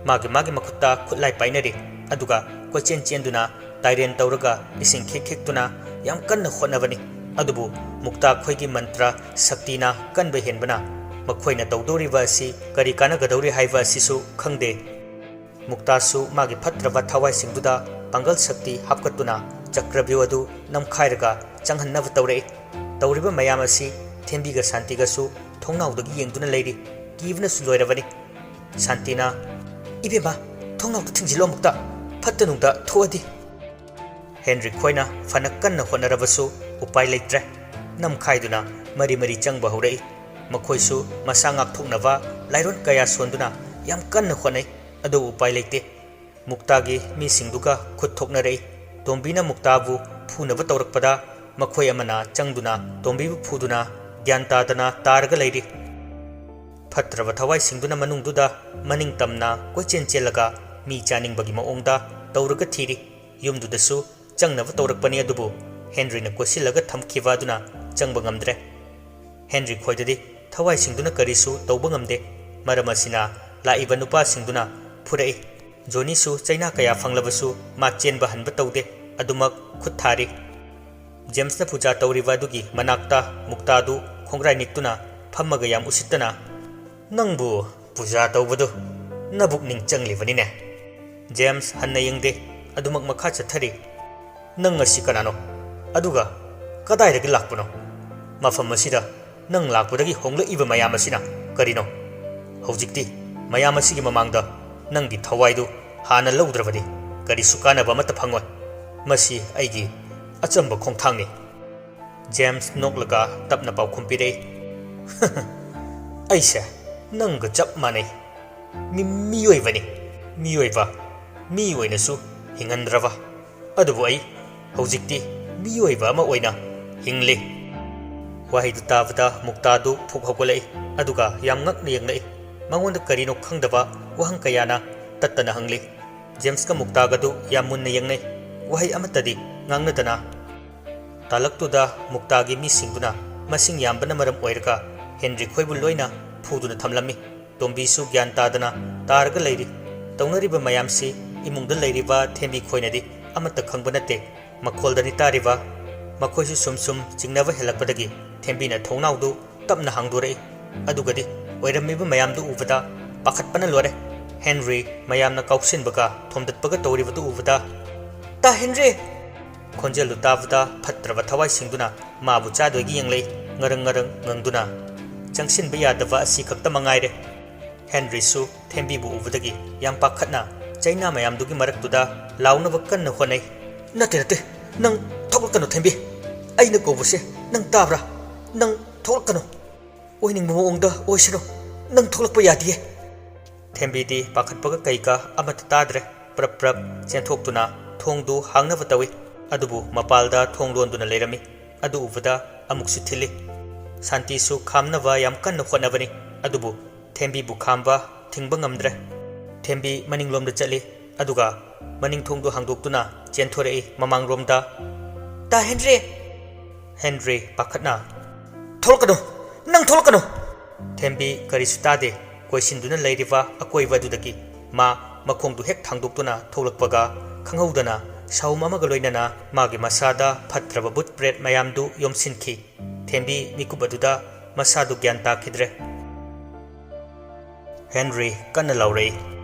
ꯃꯥꯒꯤ ꯃꯥꯒꯤ ꯃꯈꯨꯠꯇ ꯈꯨꯠꯂꯥꯏ ꯄꯥꯏꯅꯔꯤ, ꯑꯗꯨꯒ ꯀꯣꯏꯆꯦꯟ ꯆꯦꯟꯗꯨꯅ ꯇꯥꯏꯔꯦꯟ ꯇꯧꯔꯒ ꯏꯁꯤꯡ ꯈꯤꯛ ꯈꯤꯛꯇꯨꯅ ꯌꯥꯝ ꯀꯟꯅ ꯍꯣꯠꯅꯕꯅꯤ꯫ ꯑꯗꯨꯕꯨ ꯃꯨꯛꯇꯥ ꯈꯣꯏꯒꯤ ꯃꯟꯇ꯭ꯔ ꯁꯛꯇꯤꯅ ꯀꯟꯕ ꯍꯦꯟꯕꯅ ꯃꯈꯣꯏꯅ ꯇꯧꯗꯧꯔꯤꯕ ꯑꯁꯤ ꯀꯔꯤ ꯀꯥꯟꯅꯒꯗꯧꯔꯤ ꯍꯥꯏꯕ ꯑꯁꯤꯁꯨ ꯈꯪꯗꯦ꯫ ꯃꯨꯛꯇꯥꯁꯨ ꯃꯥꯒꯤ ꯐꯠꯇ꯭ꯔꯕ ꯊꯋꯥꯏꯁꯤꯡꯗꯨꯗ ꯄꯥꯡꯒꯜ ꯁꯛꯇꯤ ꯍꯥꯞꯀꯠꯇꯨꯅ ꯆꯀ꯭ꯔꯕ꯭ꯌꯨ ꯑꯗꯨ ꯅꯝꯈꯥꯏꯔꯒ ꯆꯪꯍꯟꯅꯕ ꯇꯧꯔꯛꯏ꯫ ꯇꯧꯔꯤꯕ ꯃꯌꯥꯝ ꯑꯁꯤ ꯊꯦꯝꯕꯤꯒ ꯁꯥꯟꯇꯤꯒꯁꯨ ꯊꯣꯡꯅꯥꯎꯗꯒꯤ ꯌꯦꯡꯗꯨꯅ ꯂꯩꯔꯤ꯫ ꯀꯤꯕꯅꯁꯨ ꯂꯣꯏꯔꯕꯅꯤ꯫ ꯁꯥꯟꯇꯤꯅ, "ꯏꯕꯦꯝꯃ, ꯊꯣꯡꯅꯥꯎꯗ ꯊꯤꯡꯖꯤꯜꯂꯣ ꯑꯃꯨꯛꯇ, ꯐꯠꯇ ꯅꯨꯡꯗ ꯊꯣꯛꯑꯗꯤ꯫" ꯍꯦꯟꯔꯤ ꯈꯣꯏꯅ ꯐꯅ ꯀꯟꯅ ꯍꯣꯠꯅꯔꯕꯁꯨ ꯎꯄꯥꯏ ꯂꯩꯇ꯭ꯔꯦ꯫ ꯅꯝꯈꯥꯏꯗꯨꯅ ꯃꯔꯤ ꯃꯔꯤ ꯆꯪꯕ ꯍꯧꯔꯛꯏ꯫ ꯃꯈꯣꯏꯁꯨ ꯃꯁꯥ ꯉꯥꯛꯊꯣꯛꯅꯕ ꯂꯥꯏꯔꯣꯟ ꯀꯌꯥ ꯁꯣꯟꯗꯨꯅ ꯌꯥꯝ ꯀꯟꯅ ꯍꯣꯠꯅꯩ, ꯑꯗꯨꯕꯨ ꯎꯄꯥꯏ ꯂꯩꯇꯦ꯫ ꯃꯨꯛꯇꯥꯒꯤ ꯃꯤꯁꯤꯡꯗꯨꯒ ꯈꯨꯠ ꯊꯣꯛꯅꯔꯛꯏ꯫ ꯇꯣꯝꯕꯤꯅ ꯃꯨꯛꯇꯥꯕꯨ ꯐꯨꯅꯕ ꯇꯧꯔꯛꯄꯗ ꯃꯈꯣꯏ ꯑꯃꯅ ꯆꯪꯗꯨꯅ ꯇꯣꯝꯕꯤꯕꯨ ꯐꯨꯗꯨꯅ ꯒ꯭ꯌꯥꯟ ꯇꯥꯗꯅ ꯇꯥꯔꯒ ꯂꯩꯔꯤ꯫ ꯐꯠꯇ꯭ꯔꯕ ꯊꯋꯥꯏꯁꯤꯡꯗꯨꯅ ꯃꯅꯨꯡꯗꯨꯗ ꯃꯅꯤꯡ ꯇꯝꯅ ꯀꯣꯏꯆꯦꯟ ꯆꯦꯜꯂꯒ ꯃꯤ ꯆꯥꯅꯤꯡꯕꯒꯤ ꯃꯑꯣꯡꯗ ꯇꯧꯔꯒ ꯊꯤꯔꯤ꯫ ꯌꯨꯝꯗꯨꯗꯁꯨ ꯆꯪꯅꯕ ꯇꯧꯔꯛꯄꯅꯤ, ꯑꯗꯨꯕꯨ ꯍꯦꯟꯔꯤꯅ ꯀꯣꯏꯁꯤꯜꯂꯒ ꯊꯝꯈꯤꯕ ꯑꯗꯨꯅ ꯆꯪꯕ ꯉꯝꯗ꯭ꯔꯦ꯫ ꯍꯦꯟꯔꯤ ꯈꯣꯏꯗꯗꯤ ꯊꯋꯥꯏꯁꯤꯡꯗꯨꯅ ꯀꯔꯤꯁꯨ ꯇꯧꯕ ꯉꯝꯗꯦ꯫ ꯃꯔꯝ ꯑꯁꯤꯅ ꯂꯥꯛꯏꯕ ꯅꯨꯄꯥꯁꯤꯡꯗꯨꯅ ꯐꯨꯔꯛꯏ꯫ ꯖꯣꯅꯤꯁꯨ ꯆꯩꯅꯥ ꯀꯌꯥ ꯐꯪꯂꯕꯁꯨ ꯃꯥ ꯆꯦꯟꯕ ꯍꯟꯕ ꯇꯧꯗꯦ, ꯑꯗꯨꯃꯛ ꯈꯨꯠ ꯊꯥꯔꯤ꯫ ꯖꯦꯝꯁꯅ ꯄꯨꯖꯥ ꯇꯧꯔꯤꯕ ꯑꯗꯨꯒꯤ ꯃꯅꯥꯛꯇ ꯃꯨꯛꯇꯥꯗꯨ ꯈꯣꯡꯒ꯭ꯔꯥꯏ ꯅꯤꯛꯇꯨꯅ ꯐꯝꯃꯒ ꯌꯥꯝ ꯎꯁꯤꯠꯇꯅ, "ꯅꯪꯕꯨ ꯄꯨꯖꯥ ꯇꯧꯕꯗꯨ ꯅꯕꯨꯛꯅꯤꯡ ꯆꯪꯂꯤꯕꯅꯤꯅꯦ?" ꯖꯦꯝꯁ ꯍꯟꯅ ꯌꯦꯡꯗꯦ, ꯑꯗꯨꯃꯛ ꯃꯈꯥ ꯆꯠꯊꯔꯤ꯫ "ꯅꯪ ꯑꯁꯤ ꯀꯅꯥꯅꯣ? ꯑꯗꯨꯒ ꯀꯗꯥꯏꯗꯒꯤ ꯂꯥꯛꯄꯅꯣ? ꯃꯐꯝ ꯑꯁꯤꯗ ꯅꯪ ꯂꯥꯛꯄꯗꯒꯤ ꯍꯣꯡꯂꯛꯏꯕ ꯃꯌꯥꯝ ꯑꯁꯤꯅ ꯀꯔꯤꯅꯣ? ꯍꯧꯖꯤꯛꯇꯤ ꯃꯌꯥꯝ ꯑꯁꯤꯒꯤ ꯃꯃꯥꯡꯗ ꯅꯪꯒꯤ ꯊꯋꯥꯏꯗꯨ ꯍꯥꯟꯅ ꯂꯧꯗ꯭ꯔꯕꯗꯤ ꯀꯔꯤꯁꯨ ꯀꯥꯟꯅꯕ ꯑꯃꯠꯇ ꯐꯪꯉꯣꯏ꯫ ꯃꯁꯤ ꯑꯩꯒꯤ ꯑꯆꯝꯕ ꯈꯣꯡꯊꯥꯡꯅꯤ꯫ ꯖꯦꯝꯁ ꯅꯣꯛꯂꯒ ꯇꯞꯅ ꯄꯥꯎꯈꯨꯝ ꯄꯤꯔꯛꯏ, "ꯑꯩꯁꯦ ꯅꯪꯒ ꯆꯞ ꯃꯥꯟꯅꯩ꯫ ꯃꯤ-, ꯃꯤꯑꯣꯏꯕꯅꯤ꯫ ꯃꯤꯑꯣꯏꯕ ꯃꯤ ꯑꯣꯏꯅꯁꯨ ꯍꯤꯡꯍꯟꯗ꯭ꯔꯕ꯫ ꯑꯗꯨꯕꯨ ꯑꯩ ꯍꯧꯖꯤꯛꯇꯤ ꯃꯤꯑꯣꯏꯕ ꯑꯃ ꯑꯣꯏꯅ ꯍꯤꯡꯂꯤ꯫" ꯋꯥꯍꯩꯗꯨ ꯇꯥꯕꯗ ꯃꯨꯛꯇꯥꯗꯨ ꯐꯨꯛ ꯍꯧꯒꯠꯂꯛꯏ, ꯑꯗꯨꯒ ꯌꯥꯝ ꯉꯛꯅ ꯌꯦꯡꯂꯛꯏ꯫ ꯃꯉꯣꯟꯗ ꯀꯔꯤꯅꯣ ꯈꯪꯗꯕ ꯋꯥꯍꯪ ꯀꯌꯥꯅ ꯇꯠꯇꯅ ꯍꯪꯂꯤ꯫ ꯖꯦꯝꯁꯀ ꯃꯨꯛꯇꯥꯒꯗꯨ ꯌꯥꯝ ꯃꯨꯟꯅ ꯌꯦꯡꯅꯩ꯫ ꯋꯥꯍꯩ ꯑꯃꯠꯇꯗꯤ ꯉꯥꯡꯅꯗꯅ ꯇꯥꯂꯛꯇꯨꯗ ꯃꯨꯛꯇꯥꯒꯤ ꯃꯤꯁꯤꯡꯗꯨꯅ ꯃꯁꯤꯡ ꯌꯥꯝꯕꯅ ꯃꯔꯝ ꯑꯣꯏꯔꯒ ꯍꯦꯟꯔꯤ ꯈꯣꯏꯕꯨ ꯂꯣꯏꯅ ꯐꯨꯗꯨꯅ ꯊꯝꯂꯝꯃꯤ꯫ ꯇꯣꯝꯕꯤꯁꯨ ꯒ꯭ꯌꯥꯟ ꯇꯥꯗꯅ ꯇꯥꯔꯒ ꯂꯩꯔꯤ꯫ ꯇꯧꯅꯔꯤꯕ ꯃꯌꯥꯝꯁꯤ ꯏꯃꯨꯡꯗ ꯂꯩꯔꯤꯕ ꯊꯦꯝꯕꯤ ꯈꯣꯏꯅꯗꯤ ꯑꯃꯠꯇ ꯈꯪꯕ ꯅꯠꯇꯦ꯫ ꯃꯈꯣꯜꯗꯅꯤ ꯇꯥꯔꯤꯕ꯫ ꯃꯈꯣꯏꯁꯨ ꯁꯨꯝ ꯁꯨꯝ ꯆꯤꯡꯅꯕ ꯍꯦꯜꯂꯛꯄꯗꯒꯤ ꯊꯦꯝꯕꯤꯅ ꯊꯣꯡꯅꯥꯎꯗꯨ ꯇꯞꯅ ꯍꯥꯡꯗꯣꯔꯛꯏ꯫ ꯑꯗꯨꯒꯗꯤ ꯑꯣꯏꯔꯝꯃꯤꯕ ꯃꯌꯥꯝꯗꯨ ꯎꯕꯗ ꯄꯥꯈꯠꯄꯅ ꯂꯣꯏꯔꯦ꯫ ꯍꯦꯟꯔꯤ ꯃꯌꯥꯝꯅ ꯀꯥꯎꯁꯤꯟꯕꯒ ꯊꯣꯝꯗꯠꯄꯒ ꯇꯧꯔꯤꯕꯗꯨ ꯎꯕꯗ, "ꯇꯥ ꯍꯦꯟꯔꯤ!" ꯈꯣꯟꯖꯦꯜꯗꯨ ꯇꯥꯕꯗ ꯐꯠꯇ꯭ꯔꯕ ꯊꯋꯥꯏꯁꯤꯡꯗꯨꯅ ꯃꯥꯕꯨ ꯆꯥꯗꯣꯏꯒꯤ ꯌꯦꯡꯂꯛꯏ, ꯉꯔꯪ ꯉꯔꯪ ꯉꯪꯗꯨꯅ꯫ ꯆꯪꯁꯤꯟꯕ ꯌꯥꯗꯕ ꯑꯁꯤ ꯈꯛꯇ ꯃꯉꯥꯏꯔꯦ꯫ ꯍꯦꯟꯔꯤꯁꯨ ꯊꯦꯝꯕꯤꯕꯨ ꯎꯕꯗꯒꯤ ꯌꯥꯝ ꯄꯥꯈꯠꯅ ꯆꯩꯅꯥ ꯃꯌꯥꯝꯗꯨꯒꯤ ꯃꯔꯛꯇꯨꯗ ꯂꯥꯎꯅꯕ ꯀꯟꯅ ꯍꯣꯠꯅꯩ꯫ "ꯅꯠꯇꯦ, ꯅꯠꯇꯦ, ꯅꯪ ꯊꯣꯛꯂꯛꯀꯅꯨ, ꯊꯦꯝꯕꯤ꯫ ꯑꯩꯅ ꯀꯧꯕꯁꯦ ꯅꯪ ꯇꯥꯕ꯭ꯔꯥ? ꯅꯪ ꯊꯣꯛꯂꯛꯀꯅꯨ꯫ ꯑꯣꯏꯅꯤꯡꯕ ꯃꯑꯣꯡꯗ ꯑꯣꯏꯁꯅꯨ꯫ ꯅꯪ ꯊꯣꯛꯂꯛꯄ ꯌꯥꯗꯤꯌꯦ꯫" ꯊꯦꯝꯕꯤꯗꯤ ꯄꯥꯈꯠꯄꯒ ꯀꯩꯒ ꯑꯃꯠꯇ ꯇꯥꯗ꯭ꯔꯦ꯫ ꯄ꯭ꯔꯞ ꯄ꯭ꯔꯞ ꯆꯦꯟꯊꯣꯛꯇꯨꯅ ꯊꯣꯡꯗꯨ ꯍꯥꯡꯅꯕ ꯇꯧꯏ꯫ ꯑꯗꯨꯕꯨ ꯃꯄꯥꯜꯗ ꯊꯣꯡ ꯂꯣꯟꯗꯨꯅ ꯂꯩꯔꯝꯃꯤ꯫ ꯑꯗꯨ ꯎꯕꯗ ꯑꯃꯨꯛꯁꯨ ꯊꯤꯜꯂꯤ꯫ ꯁꯥꯟꯇꯤꯁꯨ ꯈꯥꯝꯅꯕ ꯌꯥꯝ ꯀꯟꯅ ꯍꯣꯠꯅꯕꯅꯤ꯫ ꯑꯗꯨꯕꯨ ꯊꯦꯝꯕꯤꯕꯨ ꯈꯥꯝꯕ ꯊꯤꯡꯕ ꯉꯝꯗ꯭ꯔꯦ꯫ ꯊꯦꯝꯕꯤ ꯃꯅꯤꯡꯂꯣꯝꯗ ꯆꯠꯂꯤ꯫ ꯑꯗꯨꯒ ꯃꯅꯤꯡ ꯊꯣꯡꯗꯨ ꯍꯥꯡꯗꯣꯛꯇꯨꯅ ꯆꯦꯟꯊꯣꯔꯛꯏ ꯃꯃꯥꯡꯂꯣꯝꯗ꯫ "ꯇꯥ ꯍꯦꯟꯔꯤ!" ꯍꯦꯟꯔꯤ ꯄꯥꯈꯠꯅ, "ꯊꯣꯛꯂꯛꯀꯅꯨ! ꯅꯪ ꯊꯣꯛꯂꯛꯀꯅꯨ!" ꯊꯦꯝꯕꯤ ꯀꯔꯤꯁꯨ ꯇꯥꯗꯦ꯫ ꯀꯣꯏꯁꯤꯟꯗꯨꯅ ꯂꯩꯔꯤꯕ ꯑꯀꯣꯏꯕ ꯑꯗꯨꯗꯒꯤ ꯃꯥ ꯃꯈꯣꯡꯗꯨ ꯍꯦꯛ ꯊꯥꯡꯗꯣꯛꯇꯨꯅ ꯊꯣꯛꯂꯛꯄꯒ, ꯈꯪꯍꯧꯗꯅ ꯁꯥꯎꯝ ꯑꯃꯒ ꯂꯣꯏꯅꯅ ꯃꯥꯒꯤ ꯃꯁꯥꯗ ꯐꯠꯇ꯭ꯔꯕ ꯕꯨꯠ ꯄ꯭ꯔꯦꯠ ꯃꯌꯥꯝꯗꯨ ꯌꯣꯝꯁꯤꯟꯈꯤ꯫ ꯊꯦꯝꯕꯤ ꯃꯤꯀꯨꯞ ꯑꯗꯨꯗ ꯃꯁꯥꯗꯨ ꯒ꯭ꯌꯥꯟ ꯇꯥꯈꯤꯗ꯭ꯔꯦ꯫ ꯍꯦꯟꯔꯤ ꯀꯟꯅ ꯂꯥꯎꯔꯛꯏ,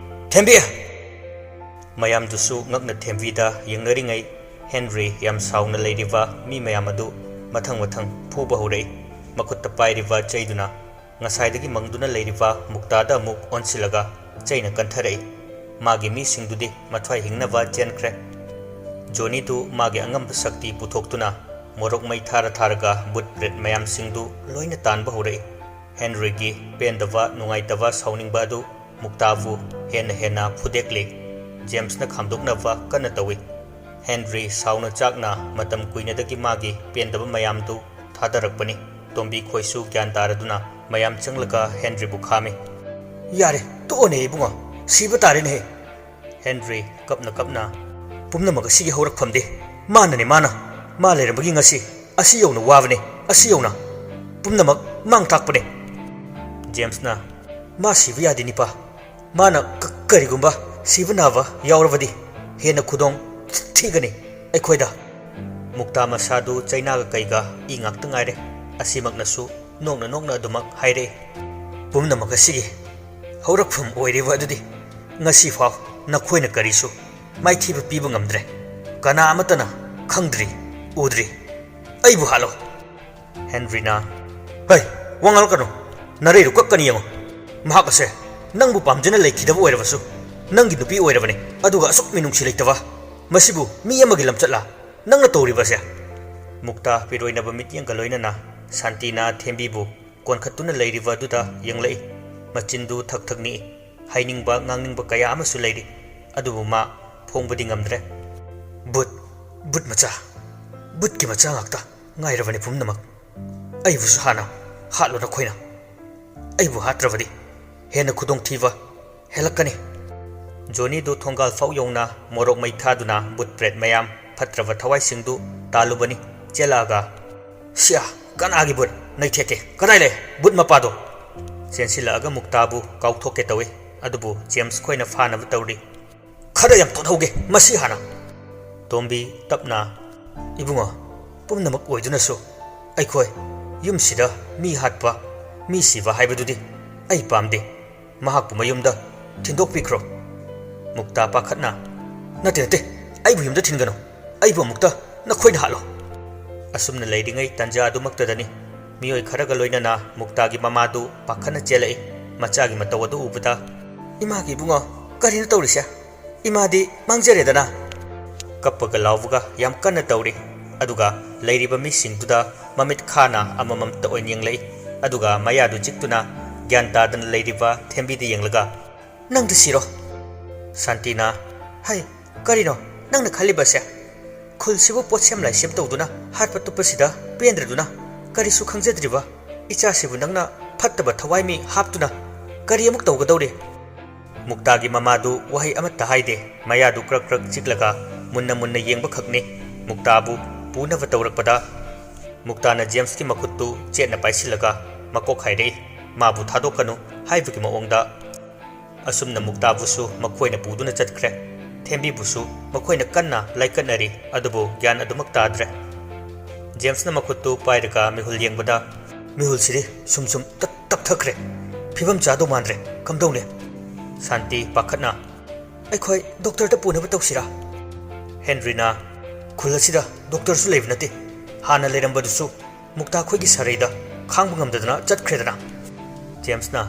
"ꯊꯦꯝꯕꯤ!" ꯃꯌꯥꯝꯗꯨꯁꯨ ꯉꯛꯅ ꯊꯦꯝꯕꯤꯗ ꯌꯦꯡꯅꯔꯤꯉꯩ, ꯍꯦꯟꯔꯤ ꯌꯥꯝ ꯁꯥꯎꯅ ꯂꯩꯔꯤꯕ ꯃꯤ ꯃꯌꯥꯝ ꯑꯗꯨ ꯃꯊꯪ ꯃꯊꯪ ꯐꯨꯕ ꯍꯧꯔꯛꯏ꯫ ꯃꯈꯨꯠꯇ ꯄꯥꯏꯔꯤꯕ ꯆꯩꯗꯨꯅ ꯉꯁꯥꯏꯗꯒꯤ ꯃꯪꯗꯨꯅ ꯂꯩꯔꯤꯕ ꯃꯨꯛꯇꯥꯗ ꯑꯃꯨꯛ ꯑꯣꯟꯁꯤꯜꯂꯒ ꯆꯩꯅ ꯀꯟꯊꯔꯛꯏ꯫ ꯃꯥꯒꯤ ꯃꯤꯁꯤꯡꯗꯨꯗꯤ ꯃꯊ꯭ꯋꯥꯏ ꯍꯤꯡꯅꯕ ꯆꯦꯟꯈ꯭ꯔꯦ꯫ ꯖꯣꯅꯤꯗꯨ ꯃꯥꯒꯤ ꯑꯉꯝꯕ ꯁꯛꯇꯤ ꯄꯨꯊꯣꯛꯇꯨꯅ ꯃꯣꯔꯣꯛ ꯃꯩ ꯊꯥꯔ ꯊꯥꯔꯒ ꯕꯨꯠ ꯄ꯭ꯔꯦꯠ ꯃꯌꯥꯝꯁꯤꯡꯗꯨ ꯂꯣꯏꯅ ꯇꯥꯟꯕ ꯍꯧꯔꯛꯏ꯫ ꯍꯦꯟꯔꯤꯒꯤ ꯄꯦꯟꯗꯕ, ꯅꯨꯡꯉꯥꯏꯇꯕ, ꯁꯥꯎꯅꯤꯡꯕ ꯑꯗꯨ ꯃꯨꯛꯇꯥꯕꯨ ꯍꯦꯟꯅ ꯍꯦꯟꯅ ꯐꯨꯗꯦꯛꯂꯤ꯫ ꯖꯦꯝꯁꯅ ꯈꯥꯝꯗꯣꯛꯅꯕ ꯀꯟꯅ ꯇꯧꯏ꯫ ꯍꯦꯟꯔꯤ ꯁꯥꯎꯅ ꯆꯥꯛꯅ ꯃꯇꯝ ꯀꯨꯏꯅꯗꯒꯤ ꯃꯥꯒꯤ ꯄꯦꯟꯗꯕ ꯃꯌꯥꯝꯗꯨ ꯊꯥꯗꯔꯛꯄꯅꯤ꯫ ꯇꯣꯝꯕꯤ ꯈꯣꯏꯁꯨ ꯒ꯭ꯌꯥꯟ ꯇꯥꯔꯗꯨꯅ ꯃꯌꯥꯝ ꯆꯪꯂꯒ ꯍꯦꯟꯔꯤꯕꯨ ꯈꯥꯝꯃꯤ꯫ "ꯌꯥꯔꯦ, ꯇꯣꯛꯑꯣꯅꯦ ꯏꯕꯨꯡꯉꯣ, ꯁꯤꯕ ꯇꯥꯔꯦꯅꯦꯍꯦ꯫" ꯍꯦꯟꯔꯤ ꯀꯞꯅ ꯀꯞꯅ, "ꯄꯨꯝꯅꯃꯛ ꯑꯁꯤꯒꯤ ꯍꯧꯔꯛꯐꯝꯗꯤ ꯃꯥꯅꯅꯦ, ꯃꯥꯅ꯫ ꯃꯥ ꯂꯩꯔꯝꯕꯒꯤ ꯉꯁꯤ ꯑꯁꯤ ꯌꯧꯅ ꯋꯥꯕꯅꯦ, ꯑꯁꯤ ꯌꯧꯅ꯫ ꯄꯨꯝꯅꯃꯛ ꯃꯥꯡ ꯊꯥꯛꯄꯅꯦ꯫" ꯖꯦꯝꯁꯅ, "ꯃꯥ ꯁꯤꯕ ꯌꯥꯗꯦ ꯅꯤꯄꯥ꯫ ꯃꯥꯅ ꯀ-, ꯀꯔꯤꯒꯨꯝꯕ ꯁꯤꯕ ꯅꯥꯕ ꯌꯥꯎꯔꯕꯗꯤ ꯍꯦꯟꯅ ꯈꯨꯗꯣꯡ ꯊꯤꯒꯅꯤ ꯑꯩꯈꯣꯏꯗ꯫" ꯃꯨꯛꯇꯥ ꯃꯁꯥꯗꯨ ꯆꯩꯅꯥꯒ ꯀꯩꯒ ꯏ ꯉꯥꯛꯇ ꯉꯥꯏꯔꯦ꯫ ꯑꯁꯤꯃꯛꯅꯁꯨ ꯅꯣꯛꯅ ꯅꯣꯛꯅ ꯑꯗꯨꯃꯛ ꯍꯥꯏꯔꯛꯏ꯫ "ꯄꯨꯝꯅꯃꯛ ꯑꯁꯤꯒꯤ ꯍꯧꯔꯛꯐꯝ ꯑꯣꯏꯔꯤꯕ ꯑꯗꯨꯗꯤ ꯉꯁꯤꯐꯥꯎ ꯅꯈꯣꯏꯅ ꯀꯔꯤꯁꯨ ꯃꯥꯏꯊꯤꯕ ꯄꯤꯕ ꯉꯝꯗ꯭ꯔꯦ꯫ ꯀꯅꯥ ꯑꯃꯠꯇꯅ ꯈꯪꯗ꯭ꯔꯤ, ꯎꯗ꯭ꯔꯤ꯫ ꯑꯩꯕꯨ ꯍꯥꯠꯂꯣ꯫" ꯍꯦꯟꯔꯤꯅ, "ꯍꯩ, ꯋꯥ ꯉꯥꯡꯂꯛꯀꯅꯨ꯫ ꯅꯔꯩꯔꯨ ꯀꯛꯀꯅꯤ ꯌꯦꯡꯉꯨ꯫ ꯃꯍꯥꯛ ꯑꯁꯦ ꯅꯪꯕꯨ ꯄꯥꯝꯖꯅ ꯂꯩꯈꯤꯗꯕ ꯑꯣꯏꯔꯕꯁꯨ, ꯅꯪꯒꯤ ꯅꯨꯄꯤ ꯑꯣꯏꯔꯕꯅꯤ꯫ ꯑꯗꯨꯒ ꯑꯁꯨꯛ ꯃꯤꯅꯨꯡꯁꯤ ꯂꯩꯇꯕ꯫ ꯃꯁꯤꯕꯨ ꯃꯤ ꯑꯃꯒꯤ ꯂꯝꯆꯠꯂꯥ ꯅꯪꯅ ꯇꯧꯔꯤꯕꯁꯦ?" ꯃꯨꯛꯇꯥ ꯄꯤꯔꯣꯏꯅꯕ ꯃꯤꯠꯌꯦꯡꯒ ꯂꯣꯏꯅꯅ ꯁꯥꯟꯇꯤꯅꯥ ꯊꯦꯝꯕꯤꯕꯨ ꯀꯣꯟꯈꯠꯇꯨꯅ ꯂꯩꯔꯤꯕ ꯑꯗꯨꯗ ꯌꯦꯡꯂꯛꯏ꯫ ꯃꯆꯤꯟꯗꯨ ꯊꯛ ꯊꯛ ꯅꯤꯛꯏ꯫ ꯍꯥꯏꯅꯤꯡꯕ, ꯉꯥꯡꯅꯤꯡꯕ ꯀꯌꯥ ꯑꯃꯁꯨ ꯂꯩꯔꯤ, ꯑꯗꯨꯕꯨ ꯃꯥ ꯐꯣꯡꯕꯗꯤ ꯉꯝꯗ꯭ꯔꯦ꯫ "ꯕꯨꯠ, ꯕꯨꯠ ꯃꯆꯥ, ꯕꯨꯠꯀꯤ ꯃꯆꯥ ꯉꯥꯛꯇ ꯉꯥꯏꯔꯕꯅꯤ ꯄꯨꯝꯅꯃꯛ꯫ ꯑꯩꯕꯨꯁꯨ ꯍꯥꯟꯅ ꯍꯥꯠꯂꯣ ꯅꯈꯣꯏꯅ꯫ ꯑꯩꯕꯨ ꯍꯥꯠꯇ꯭ꯔꯕꯗꯤ ꯍꯦꯟꯅ ꯈꯨꯗꯣꯡꯊꯤꯕ ꯍꯦꯜꯂꯛꯀꯅꯤ꯫" ꯖꯣꯅꯤꯗꯨ ꯊꯣꯡꯒꯥꯜ ꯐꯥꯎ ꯌꯧꯅ ꯃꯣꯔꯣꯛ ꯃꯩ ꯊꯥꯗꯨꯅ ꯕꯨꯠ ꯄ꯭ꯔꯦꯠ ꯃꯌꯥꯝ ꯐꯠꯇ꯭ꯔꯕ ꯊꯋꯥꯏꯁꯤꯡꯗꯨ ꯇꯥꯜꯂꯨꯕꯅꯤ꯫ ꯆꯦꯜꯂꯛꯑꯒ, "ꯁꯤꯌꯥ, ꯀꯅꯥꯒꯤ ꯕꯨꯠ? ꯅꯩꯊꯦꯛꯀꯦ꯫ ꯀꯗꯥꯏ ꯂꯩ ꯕꯨꯠ ꯃꯄꯥꯗꯣ?" ꯆꯦꯟꯁꯤꯜꯂꯛꯑꯒ ꯃꯨꯛꯇꯥꯕꯨ ꯀꯥꯎꯊꯣꯛꯀꯦ ꯇꯧꯏ, ꯑꯗꯨꯕꯨ ꯖꯦꯝꯁ ꯈꯣꯏꯅ ꯐꯥꯅꯕ ꯇꯧꯔꯤ꯫ "ꯈꯔ ꯌꯥꯝ ꯇꯣꯠꯍꯧꯒꯦ ꯃꯁꯤ ꯍꯥꯟꯅ꯫" ꯇꯣꯝꯕꯤ ꯇꯞꯅ, "ꯏꯕꯨꯡꯉꯣ, ꯄꯨꯝꯅꯃꯛ ꯑꯣꯏꯗꯨꯅꯁꯨ ꯑꯩꯈꯣꯏ ꯌꯨꯝꯁꯤꯗ ꯃꯤ ꯍꯥꯠꯄ, ꯃꯤ ꯁꯤꯕ ꯍꯥꯏꯕꯗꯨꯗꯤ ꯑꯩ ꯄꯥꯝꯗꯦ꯫ ꯃꯍꯥꯛꯄꯨ ꯃꯌꯨꯝꯗ ꯊꯤꯟꯗꯣꯛꯄꯤꯈ꯭ꯔꯣ꯫" ꯃꯨꯛꯇꯥ ꯄꯥꯈꯠꯅ, "ꯅꯠꯇꯦ, ꯅꯠꯇꯦ, ꯑꯩꯕꯨ ꯌꯨꯝꯗ ꯊꯤꯟꯒꯅꯨ꯫ ꯑꯩꯕꯨ ꯑꯃꯨꯛꯇ ꯅꯈꯣꯏꯅ ꯍꯥꯠꯂꯣ꯫" ꯑꯁꯨꯝꯅ ꯂꯩꯔꯤꯉꯩ ꯇꯟꯖꯥ ꯑꯗꯨꯃꯛꯇꯗꯅꯤ ꯃꯤꯑꯣꯏ ꯈꯔꯒ ꯂꯣꯏꯅꯅ ꯃꯨꯛꯇꯥꯒꯤ ꯃꯃꯥꯗꯨ ꯄꯥꯈꯠꯅ ꯆꯦꯜꯂꯛꯏ꯫ ꯃꯆꯥꯒꯤ ꯃꯇꯧ ꯑꯗꯨ ꯎꯕꯗ, "ꯏꯃꯥꯒꯤ ꯏꯕꯨꯡꯉꯣ, ꯀꯔꯤꯅꯣ ꯇꯧꯔꯤꯁꯦ? ꯏꯃꯥꯗꯤ ꯃꯥꯡꯖꯔꯦꯗꯅ!" ꯀꯞꯄꯒ ꯂꯥꯎꯕꯒ ꯌꯥꯝ ꯀꯟꯅ ꯇꯧꯔꯤ꯫ ꯑꯗꯨꯒ ꯂꯩꯔꯤꯕ ꯃꯤꯁꯤꯡꯗꯨꯗ ꯃꯃꯤꯠ ꯈꯥꯅ ꯑꯃꯃꯝꯇ ꯑꯣꯏꯅ ꯌꯦꯡꯂꯛꯏ꯫ ꯑꯗꯨꯒ ꯃꯌꯥꯗꯨ ꯆꯤꯛꯇꯨꯅ ꯒ꯭ꯌꯥꯟ ꯇꯥꯗꯅ ꯂꯩꯔꯤꯕ ꯊꯦꯝꯕꯤꯗ ꯌꯦꯡꯂꯒ, "ꯅꯪꯗ ꯁꯤꯔꯣ!" ꯁꯥꯟꯇꯤꯅ, "ꯍꯩ, ꯀꯔꯤꯅꯣ ꯅꯪꯅ ꯈꯜꯂꯤꯕꯁꯦ? ꯈꯨꯜꯁꯤꯕꯨ ꯄꯣꯠꯁꯦꯝ ꯂꯥꯏꯁꯦꯝ ꯇꯧꯗꯨꯅ ꯍꯥꯠꯄ ꯇꯨꯞꯄꯁꯤꯗ ꯄꯦꯟꯗ꯭ꯔꯗꯨꯅ ꯀꯔꯤꯁꯨ ꯈꯪꯖꯗ꯭ꯔꯤꯕ ꯏꯆꯥꯁꯤꯕꯨ ꯅꯪꯅ ꯐꯠꯇꯕ ꯊꯋꯥꯏ ꯃꯤ ꯍꯥꯞꯇꯨꯅ ꯀꯔꯤ ꯑꯃꯨꯛ ꯇꯧꯒꯗꯧꯔꯤ?" ꯃꯨꯛꯇꯥꯒꯤ ꯃꯃꯥꯗꯨ ꯋꯥꯍꯩ ꯑꯃꯠꯇ ꯍꯥꯏꯗꯦ꯫ ꯃꯌꯥꯗꯨ ꯀ꯭ꯔꯛ ꯀ꯭ꯔꯛ ꯆꯤꯛꯂꯒ ꯃꯨꯟꯅ ꯃꯨꯟꯅ ꯌꯦꯡꯕꯈꯛꯅꯤ꯫ ꯃꯨꯛꯇꯥꯕꯨ ꯄꯨꯅꯕ ꯇꯧꯔꯛꯄꯗ ꯃꯨꯛꯇꯥꯅ ꯖꯦꯝꯁꯀꯤ ꯃꯈꯨꯠꯇꯨ ꯆꯦꯠꯅ ꯄꯥꯏꯁꯤꯜꯂꯒ ꯃꯀꯣꯛ ꯍꯥꯏꯔꯛꯏ꯫ ꯃꯥꯕꯨ ꯊꯥꯗꯣꯛꯀꯅꯨ ꯍꯥꯏꯕꯒꯤ ꯃꯑꯣꯡꯗ꯫ ꯑꯁꯨꯝꯅ ꯃꯨꯛꯇꯥꯕꯨꯁꯨ ꯃꯈꯣꯏꯅ ꯄꯨꯗꯨꯅ ꯆꯠꯈ꯭ꯔꯦ꯫ ꯊꯦꯝꯕꯤꯕꯨꯁꯨ ꯃꯈꯣꯏꯅ ꯀꯟꯅ ꯂꯥꯏꯀꯠꯅꯔꯤ, ꯑꯗꯨꯕꯨ ꯒ꯭ꯌꯥꯟ ꯑꯗꯨꯃꯛ ꯇꯥꯗ꯭ꯔꯦ꯫ ꯖꯦꯝꯁꯅ ꯃꯈꯨꯠꯇꯨ ꯄꯥꯏꯔꯒ ꯃꯤꯍꯨꯜ ꯌꯦꯡꯕꯗ, "ꯃꯤꯍꯨꯜꯁꯤꯗꯤ ꯁꯨꯝ ꯁꯨꯝ ꯇꯞ-, ꯇꯞꯊꯈ꯭ꯔꯦ꯫ ꯐꯤꯕꯝ ꯆꯥꯗꯧ ꯃꯥꯟꯗ꯭ꯔꯦ꯫ ꯀꯝꯗꯧꯅꯤ?" ꯁꯥꯟꯇꯤ ꯄꯥꯈꯠꯅ, "ꯑꯩꯈꯣꯏ ꯗꯣꯛꯇꯔꯗ ꯄꯨꯅꯕ ꯇꯧꯁꯤꯔꯥ?" ꯍꯦꯟꯔꯤꯅ, "ꯈꯨꯜ ꯑꯁꯤꯗ ꯗꯣꯛꯇꯔꯁꯨ ꯂꯩꯕ ꯅꯠꯇꯦ꯫ ꯍꯥꯟꯅ ꯂꯩꯔꯝꯕꯗꯨꯁꯨ ꯃꯨꯛꯇꯥ ꯈꯣꯏꯒꯤ ꯁꯔꯩꯗ ꯈꯥꯡꯕ ꯉꯝꯗꯗꯅ ꯆꯠꯈ꯭ꯔꯦꯗꯅ꯫" ꯖꯦꯝꯁꯅ,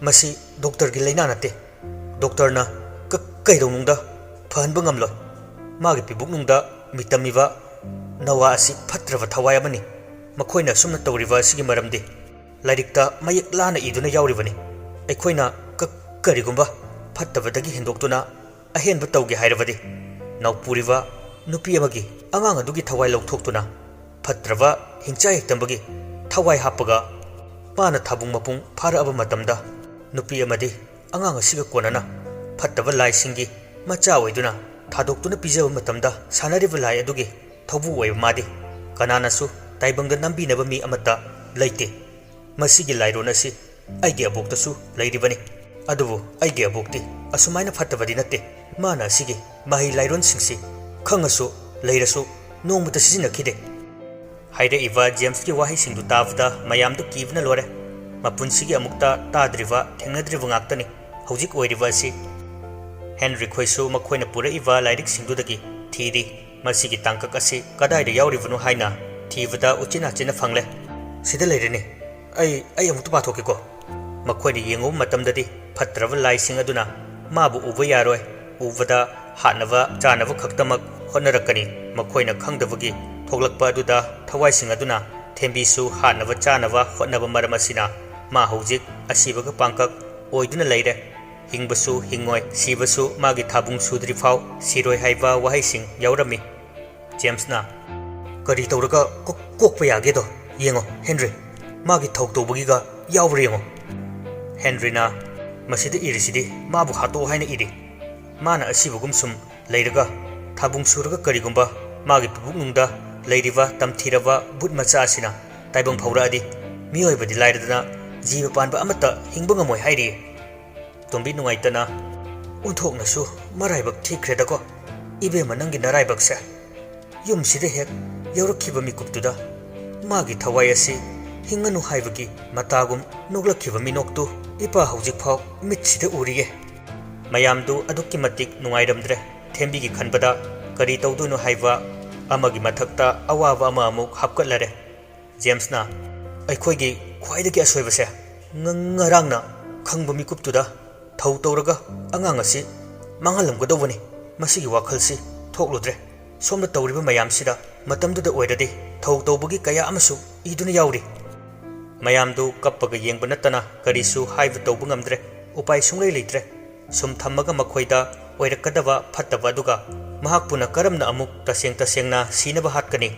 "ꯃꯁꯤ ꯗꯣꯛꯇꯔꯒꯤ ꯂꯥꯏꯅꯥ ꯅꯠꯇꯦ꯫ ꯗꯣꯛꯇꯔꯅ ꯀ-, ꯀꯩꯗꯧꯅꯨꯡꯗ ꯐꯍꯟꯕ ꯉꯝꯂꯣꯏ꯫ ꯃꯥꯒꯤ ꯄꯤꯕꯨꯛꯅꯨꯡꯗ ꯃꯤꯇꯝꯃꯤꯕ ꯅꯋꯥ ꯑꯁꯤ ꯐꯠꯇ꯭ꯔꯕ ꯊꯋꯥꯏ ꯑꯃꯅꯤ꯫ ꯃꯈꯣꯏꯅ ꯑꯁꯨꯝꯅ ꯇꯧꯔꯤꯕ ꯑꯁꯤꯒꯤ ꯃꯔꯝꯗꯤ ꯂꯥꯏꯔꯤꯛꯇ ꯃꯌꯦꯛ ꯂꯥꯅ ꯏꯗꯨꯅ ꯌꯥꯎꯔꯤꯕꯅꯤ꯫ ꯑꯩꯈꯣꯏꯅ ꯀ-, ꯀꯔꯤꯒꯨꯝꯕ ꯐꯠꯇꯕꯗꯒꯤ ꯍꯦꯟꯗꯣꯛꯇꯨꯅ ꯑꯍꯦꯟꯕ ꯇꯧꯒꯦ ꯍꯥꯏꯔꯕꯗꯤ, ꯅꯥꯎꯄꯨꯔꯤꯕ ꯅꯨꯄꯤ ꯑꯃꯒꯤ ꯑꯉꯥꯡ ꯑꯗꯨꯒꯤ ꯊꯋꯥꯏ ꯂꯧꯊꯣꯛꯇꯨꯅ ꯐꯠꯇ꯭ꯔꯕ ꯍꯤꯡꯆꯥ ꯍꯦꯛꯇꯝꯕꯒꯤ ꯊꯋꯥꯏ ꯍꯥꯞꯄꯒ, ꯃꯥꯅ ꯊꯥꯕꯨꯡ ꯃꯄꯨꯡ ꯐꯥꯔꯛꯑꯕ ꯃꯇꯝꯗ ꯅꯨꯄꯤ ꯑꯃꯗꯤ ꯑꯉꯥꯡ ꯑꯁꯤꯒ ꯀꯣꯟꯅꯅ ꯐꯠꯇꯕ ꯂꯥꯏꯁꯤꯡꯒꯤ ꯃꯆꯥ ꯑꯣꯏꯗꯨꯅ ꯊꯥꯗꯣꯛꯇꯨꯅ ꯄꯤꯖꯕ ꯃꯇꯝꯗ ꯁꯥꯟꯅꯔꯤꯕ ꯂꯥꯏ ꯑꯗꯨꯒꯤ ꯊꯧꯕꯨ ꯑꯣꯏꯕ ꯃꯥꯗꯤ ꯀꯅꯥꯅꯁꯨ ꯇꯥꯏꯕꯪꯗ ꯅꯝꯕꯤꯅꯕ ꯃꯤ ꯑꯃꯠꯇ ꯂꯩꯇꯦ꯫ ꯃꯁꯤꯒꯤ ꯂꯥꯏꯔꯣꯟ ꯑꯁꯤ ꯑꯩꯒꯤ ꯑꯕꯣꯛꯇꯁꯨ ꯂꯩꯔꯤꯕꯅꯤ꯫ ꯑꯗꯨꯕꯨ ꯑꯩꯒꯤ ꯑꯕꯣꯛꯇꯤ ꯑꯁꯨꯃꯥꯏꯅ ꯐꯠꯇꯕꯗꯤ ꯅꯠꯇꯦ꯫ ꯃꯥꯅ ꯑꯁꯤꯒꯤ ꯃꯍꯩ ꯂꯥꯏꯔꯣꯟꯁꯤꯡꯁꯤ ꯈꯪꯉꯁꯨ ꯂꯩꯔꯁꯨ ꯅꯣꯡꯃꯇ ꯁꯤꯖꯤꯟꯅꯈꯤꯗꯦ꯫" ꯍꯥꯏꯔꯛꯏꯕ ꯖꯦꯝꯁꯀꯤ ꯋꯥꯍꯩꯁꯤꯡꯗꯨ ꯇꯥꯕꯗ ꯃꯌꯥꯝꯗꯨ ꯀꯤꯕꯅ ꯂꯣꯏꯔꯦ꯫ ꯃꯄꯨꯟꯁꯤꯒꯤ ꯑꯃꯨꯛꯇ ꯇꯥꯗ꯭ꯔꯤꯕ, ꯊꯦꯡꯅꯗ꯭ꯔꯤꯕ ꯉꯥꯛꯇꯅꯤ ꯍꯧꯖꯤꯛ ꯑꯣꯏꯔꯤꯕ ꯑꯁꯤ꯫ ꯍꯦꯟꯔꯤ ꯈꯣꯏꯁꯨ ꯃꯈꯣꯏꯅ ꯄꯨꯔꯛꯏꯕ ꯂꯥꯏꯔꯤꯛꯁꯤꯡꯗꯨꯗꯒꯤ ꯊꯤꯔꯤ꯫ ꯃꯁꯤꯒꯤ ꯇꯥꯡꯀꯛ ꯑꯁꯤ ꯀꯗꯥꯏꯗ ꯌꯥꯎꯔꯤꯕꯅꯣ ꯍꯥꯏꯅ ꯊꯤꯕꯗ ꯎꯆꯤꯟ ꯅꯥꯆꯤꯟꯅ ꯐꯪꯂꯦ꯫ "ꯁꯤꯗ ꯂꯩꯔꯦꯅꯦ꯫ ꯑꯩ, ꯑꯩ ꯑꯃꯨꯛꯇ ꯄꯥꯊꯣꯛꯀꯦꯀꯣ꯫" ꯃꯈꯣꯏꯅ ꯌꯦꯡꯉꯨꯕ ꯃꯇꯝꯗꯗꯤ ꯐꯠꯇ꯭ꯔꯕ ꯂꯥꯏꯁꯤꯡ ꯑꯗꯨꯅ ꯃꯥꯕꯨ ꯎꯕ ꯌꯥꯔꯣꯏ꯫ ꯎꯕꯗ ꯍꯥꯠꯅꯕ ꯆꯥꯅꯕ ꯈꯛꯇꯃꯛ ꯍꯣꯠꯅꯔꯛꯀꯅꯤ꯫ ꯃꯈꯣꯏꯅ ꯈꯪꯗꯕꯒꯤ ꯊꯣꯛꯂꯛꯄ ꯑꯗꯨꯗ ꯊꯋꯥꯏꯁꯤꯡ ꯑꯗꯨꯅ ꯊꯦꯝꯕꯤꯁꯨ ꯍꯥꯠꯅꯕ ꯆꯥꯅꯕ ꯍꯣꯠꯅꯕ ꯃꯔꯝ ꯑꯁꯤꯅ ꯃꯥ ꯍꯧꯖꯤꯛ ꯑꯁꯤꯕꯒ ꯄꯥꯡꯀꯛ ꯑꯣꯏꯗꯨꯅ ꯂꯩꯔꯦ꯫ ꯍꯤꯡꯕꯁꯨ ꯍꯤꯡꯉꯣꯏ, ꯁꯤꯕꯁꯨ ꯃꯥꯒꯤ ꯊꯥꯕꯨꯡ ꯁꯨꯗ꯭ꯔꯤꯐꯥꯎ ꯁꯤꯔꯣꯏ ꯍꯥꯏꯕ ꯋꯥꯍꯩꯁꯤꯡ ꯌꯥꯎꯔꯝꯃꯤ꯫ ꯖꯦꯝꯁꯅ, "ꯀꯔꯤ ꯇꯧꯔꯒ ꯀꯣꯛ-, ꯀꯣꯛꯄ ꯌꯥꯒꯦꯗꯣ ꯌꯦꯡꯉꯣ, ꯍꯦꯟꯔꯤ꯫ ꯃꯥꯒꯤ ꯊꯧ ꯇꯧꯕꯒꯤꯒ ꯌꯥꯎꯕ꯭ꯔꯥ ꯌꯦꯡꯉꯣ꯫" ꯍꯦꯟꯔꯤꯅ, "ꯃꯁꯤꯗ ꯏꯔꯤꯁꯤꯗꯤ ꯃꯥꯕꯨ ꯍꯥꯠꯇꯣꯛꯑꯣ ꯍꯥꯏꯅ ꯏꯔꯤ꯫ ꯃꯥꯅ ꯑꯁꯤꯕꯒꯨꯝ ꯁꯨꯝ ꯂꯩꯔꯒ ꯊꯥꯕꯨꯡ ꯁꯨꯔꯒ ꯀꯔꯤꯒꯨꯝꯕ ꯃꯥꯒꯤ ꯄꯨꯕꯨꯛꯅꯨꯡꯗ ꯂꯩꯔꯤꯕ ꯇꯝꯊꯤꯔꯕ ꯕꯨꯠ ꯃꯆꯥ ꯑꯁꯤꯅ ꯇꯥꯏꯕꯪ ꯐꯥꯎꯔꯛꯑꯗꯤ ꯃꯤꯑꯣꯏꯕꯗꯤ ꯂꯥꯏꯔꯗꯅ ꯖꯤꯕ ꯄꯥꯟꯕ ꯑꯃꯠꯇ ꯍꯤꯡꯕ ꯉꯝꯃꯣꯏ ꯍꯥꯏꯔꯤꯌꯦ꯫" ꯇꯣꯝꯕꯤ ꯅꯨꯡꯉꯥꯏꯇꯅ, "ꯑꯣꯟꯊꯣꯛꯅꯁꯨ ꯃꯔꯥꯏꯕꯛ ꯊꯤꯈ꯭ꯔꯦꯗꯀꯣ ꯏꯕꯦꯝꯃ ꯅꯪꯒꯤ ꯅꯔꯥꯏꯕꯛꯁꯦ꯫ ꯌꯨꯝꯁꯤꯗ ꯍꯦꯛ ꯌꯧꯔꯛꯈꯤꯕ ꯃꯤꯀꯨꯞꯇꯨꯗ ꯃꯥꯒꯤ ꯊꯋꯥꯏ ꯑꯁꯤ ꯍꯤꯡꯉꯅꯨ ꯍꯥꯏꯕꯒꯤ ꯃꯇꯥꯒꯨꯝ ꯅꯣꯛꯂꯛꯈꯤꯕ ꯃꯤꯅꯣꯛꯇꯨ ꯏꯄꯥ ꯍꯧꯖꯤꯛꯐꯥꯎ ꯃꯤꯠꯁꯤꯗ ꯎꯔꯤꯌꯦ꯫" ꯃꯌꯥꯝꯗꯨ ꯑꯗꯨꯛꯀꯤ ꯃꯇꯤꯛ ꯅꯨꯡꯉꯥꯏꯔꯝꯗ꯭ꯔꯦ꯫ ꯊꯦꯝꯕꯤꯒꯤ ꯈꯟꯕꯗ ꯀꯔꯤ ꯇꯧꯗꯣꯏꯅꯣ ꯍꯥꯏꯕ ꯑꯃꯒꯤ ꯃꯊꯛꯇ ꯑꯋꯥꯕ ꯑꯃ ꯑꯃꯨꯛ ꯍꯥꯞꯀꯠꯂꯔꯦ꯫ ꯖꯦꯝꯁꯅ, "ꯑꯩꯈꯣꯏꯒꯤ ꯈ꯭ꯋꯥꯏꯗꯒꯤ ꯑꯁꯣꯏꯕꯁꯦ ꯉ-, ꯉꯔꯥꯡꯅ ꯈꯪꯕ ꯃꯤꯀꯨꯞꯇꯨꯗ ꯊꯧ ꯇꯧꯔꯒ ꯑꯉꯥꯡ ꯑꯁꯤ ꯃꯥꯡꯍꯜꯂꯝꯒꯗꯧꯕꯅꯤ꯫ ꯃꯁꯤꯒꯤ ꯋꯥꯈꯜꯁꯤ ꯊꯣꯛꯂꯨꯗ꯭ꯔꯦ꯫ ꯁꯣꯝꯗ ꯇꯧꯔꯤꯕ ꯃꯌꯥꯝꯁꯤꯗ ꯃꯇꯝꯗꯨꯗ ꯑꯣꯏꯔꯗꯤ ꯊꯧ ꯇꯧꯕꯒꯤ ꯀꯌꯥ ꯑꯃꯁꯨ ꯏꯗꯨꯅ ꯌꯥꯎꯔꯤ꯫" ꯃꯌꯥꯝꯗꯨ ꯀꯞꯄꯒ ꯌꯦꯡꯕ ꯅꯠꯇꯅ ꯀꯔꯤꯁꯨ ꯍꯥꯏꯕ ꯇꯧꯕ ꯉꯝꯗ꯭ꯔꯦ꯫ ꯎꯄꯥꯏ ꯁꯨꯡꯂꯩ ꯂꯩꯇ꯭ꯔꯦ꯫ ꯁꯨꯝ ꯊꯝꯃꯒ ꯃꯈꯣꯏꯗ ꯑꯣꯏꯔꯛꯀꯗꯕ ꯐꯠꯇꯕ ꯑꯗꯨꯒ ꯃꯍꯥꯛꯄꯨꯅ ꯀꯔꯝꯅ ꯑꯃꯨꯛ ꯇꯁꯦꯡ ꯇꯁꯦꯡꯅ ꯁꯤꯅꯕ ꯍꯥꯠꯀꯅꯤ?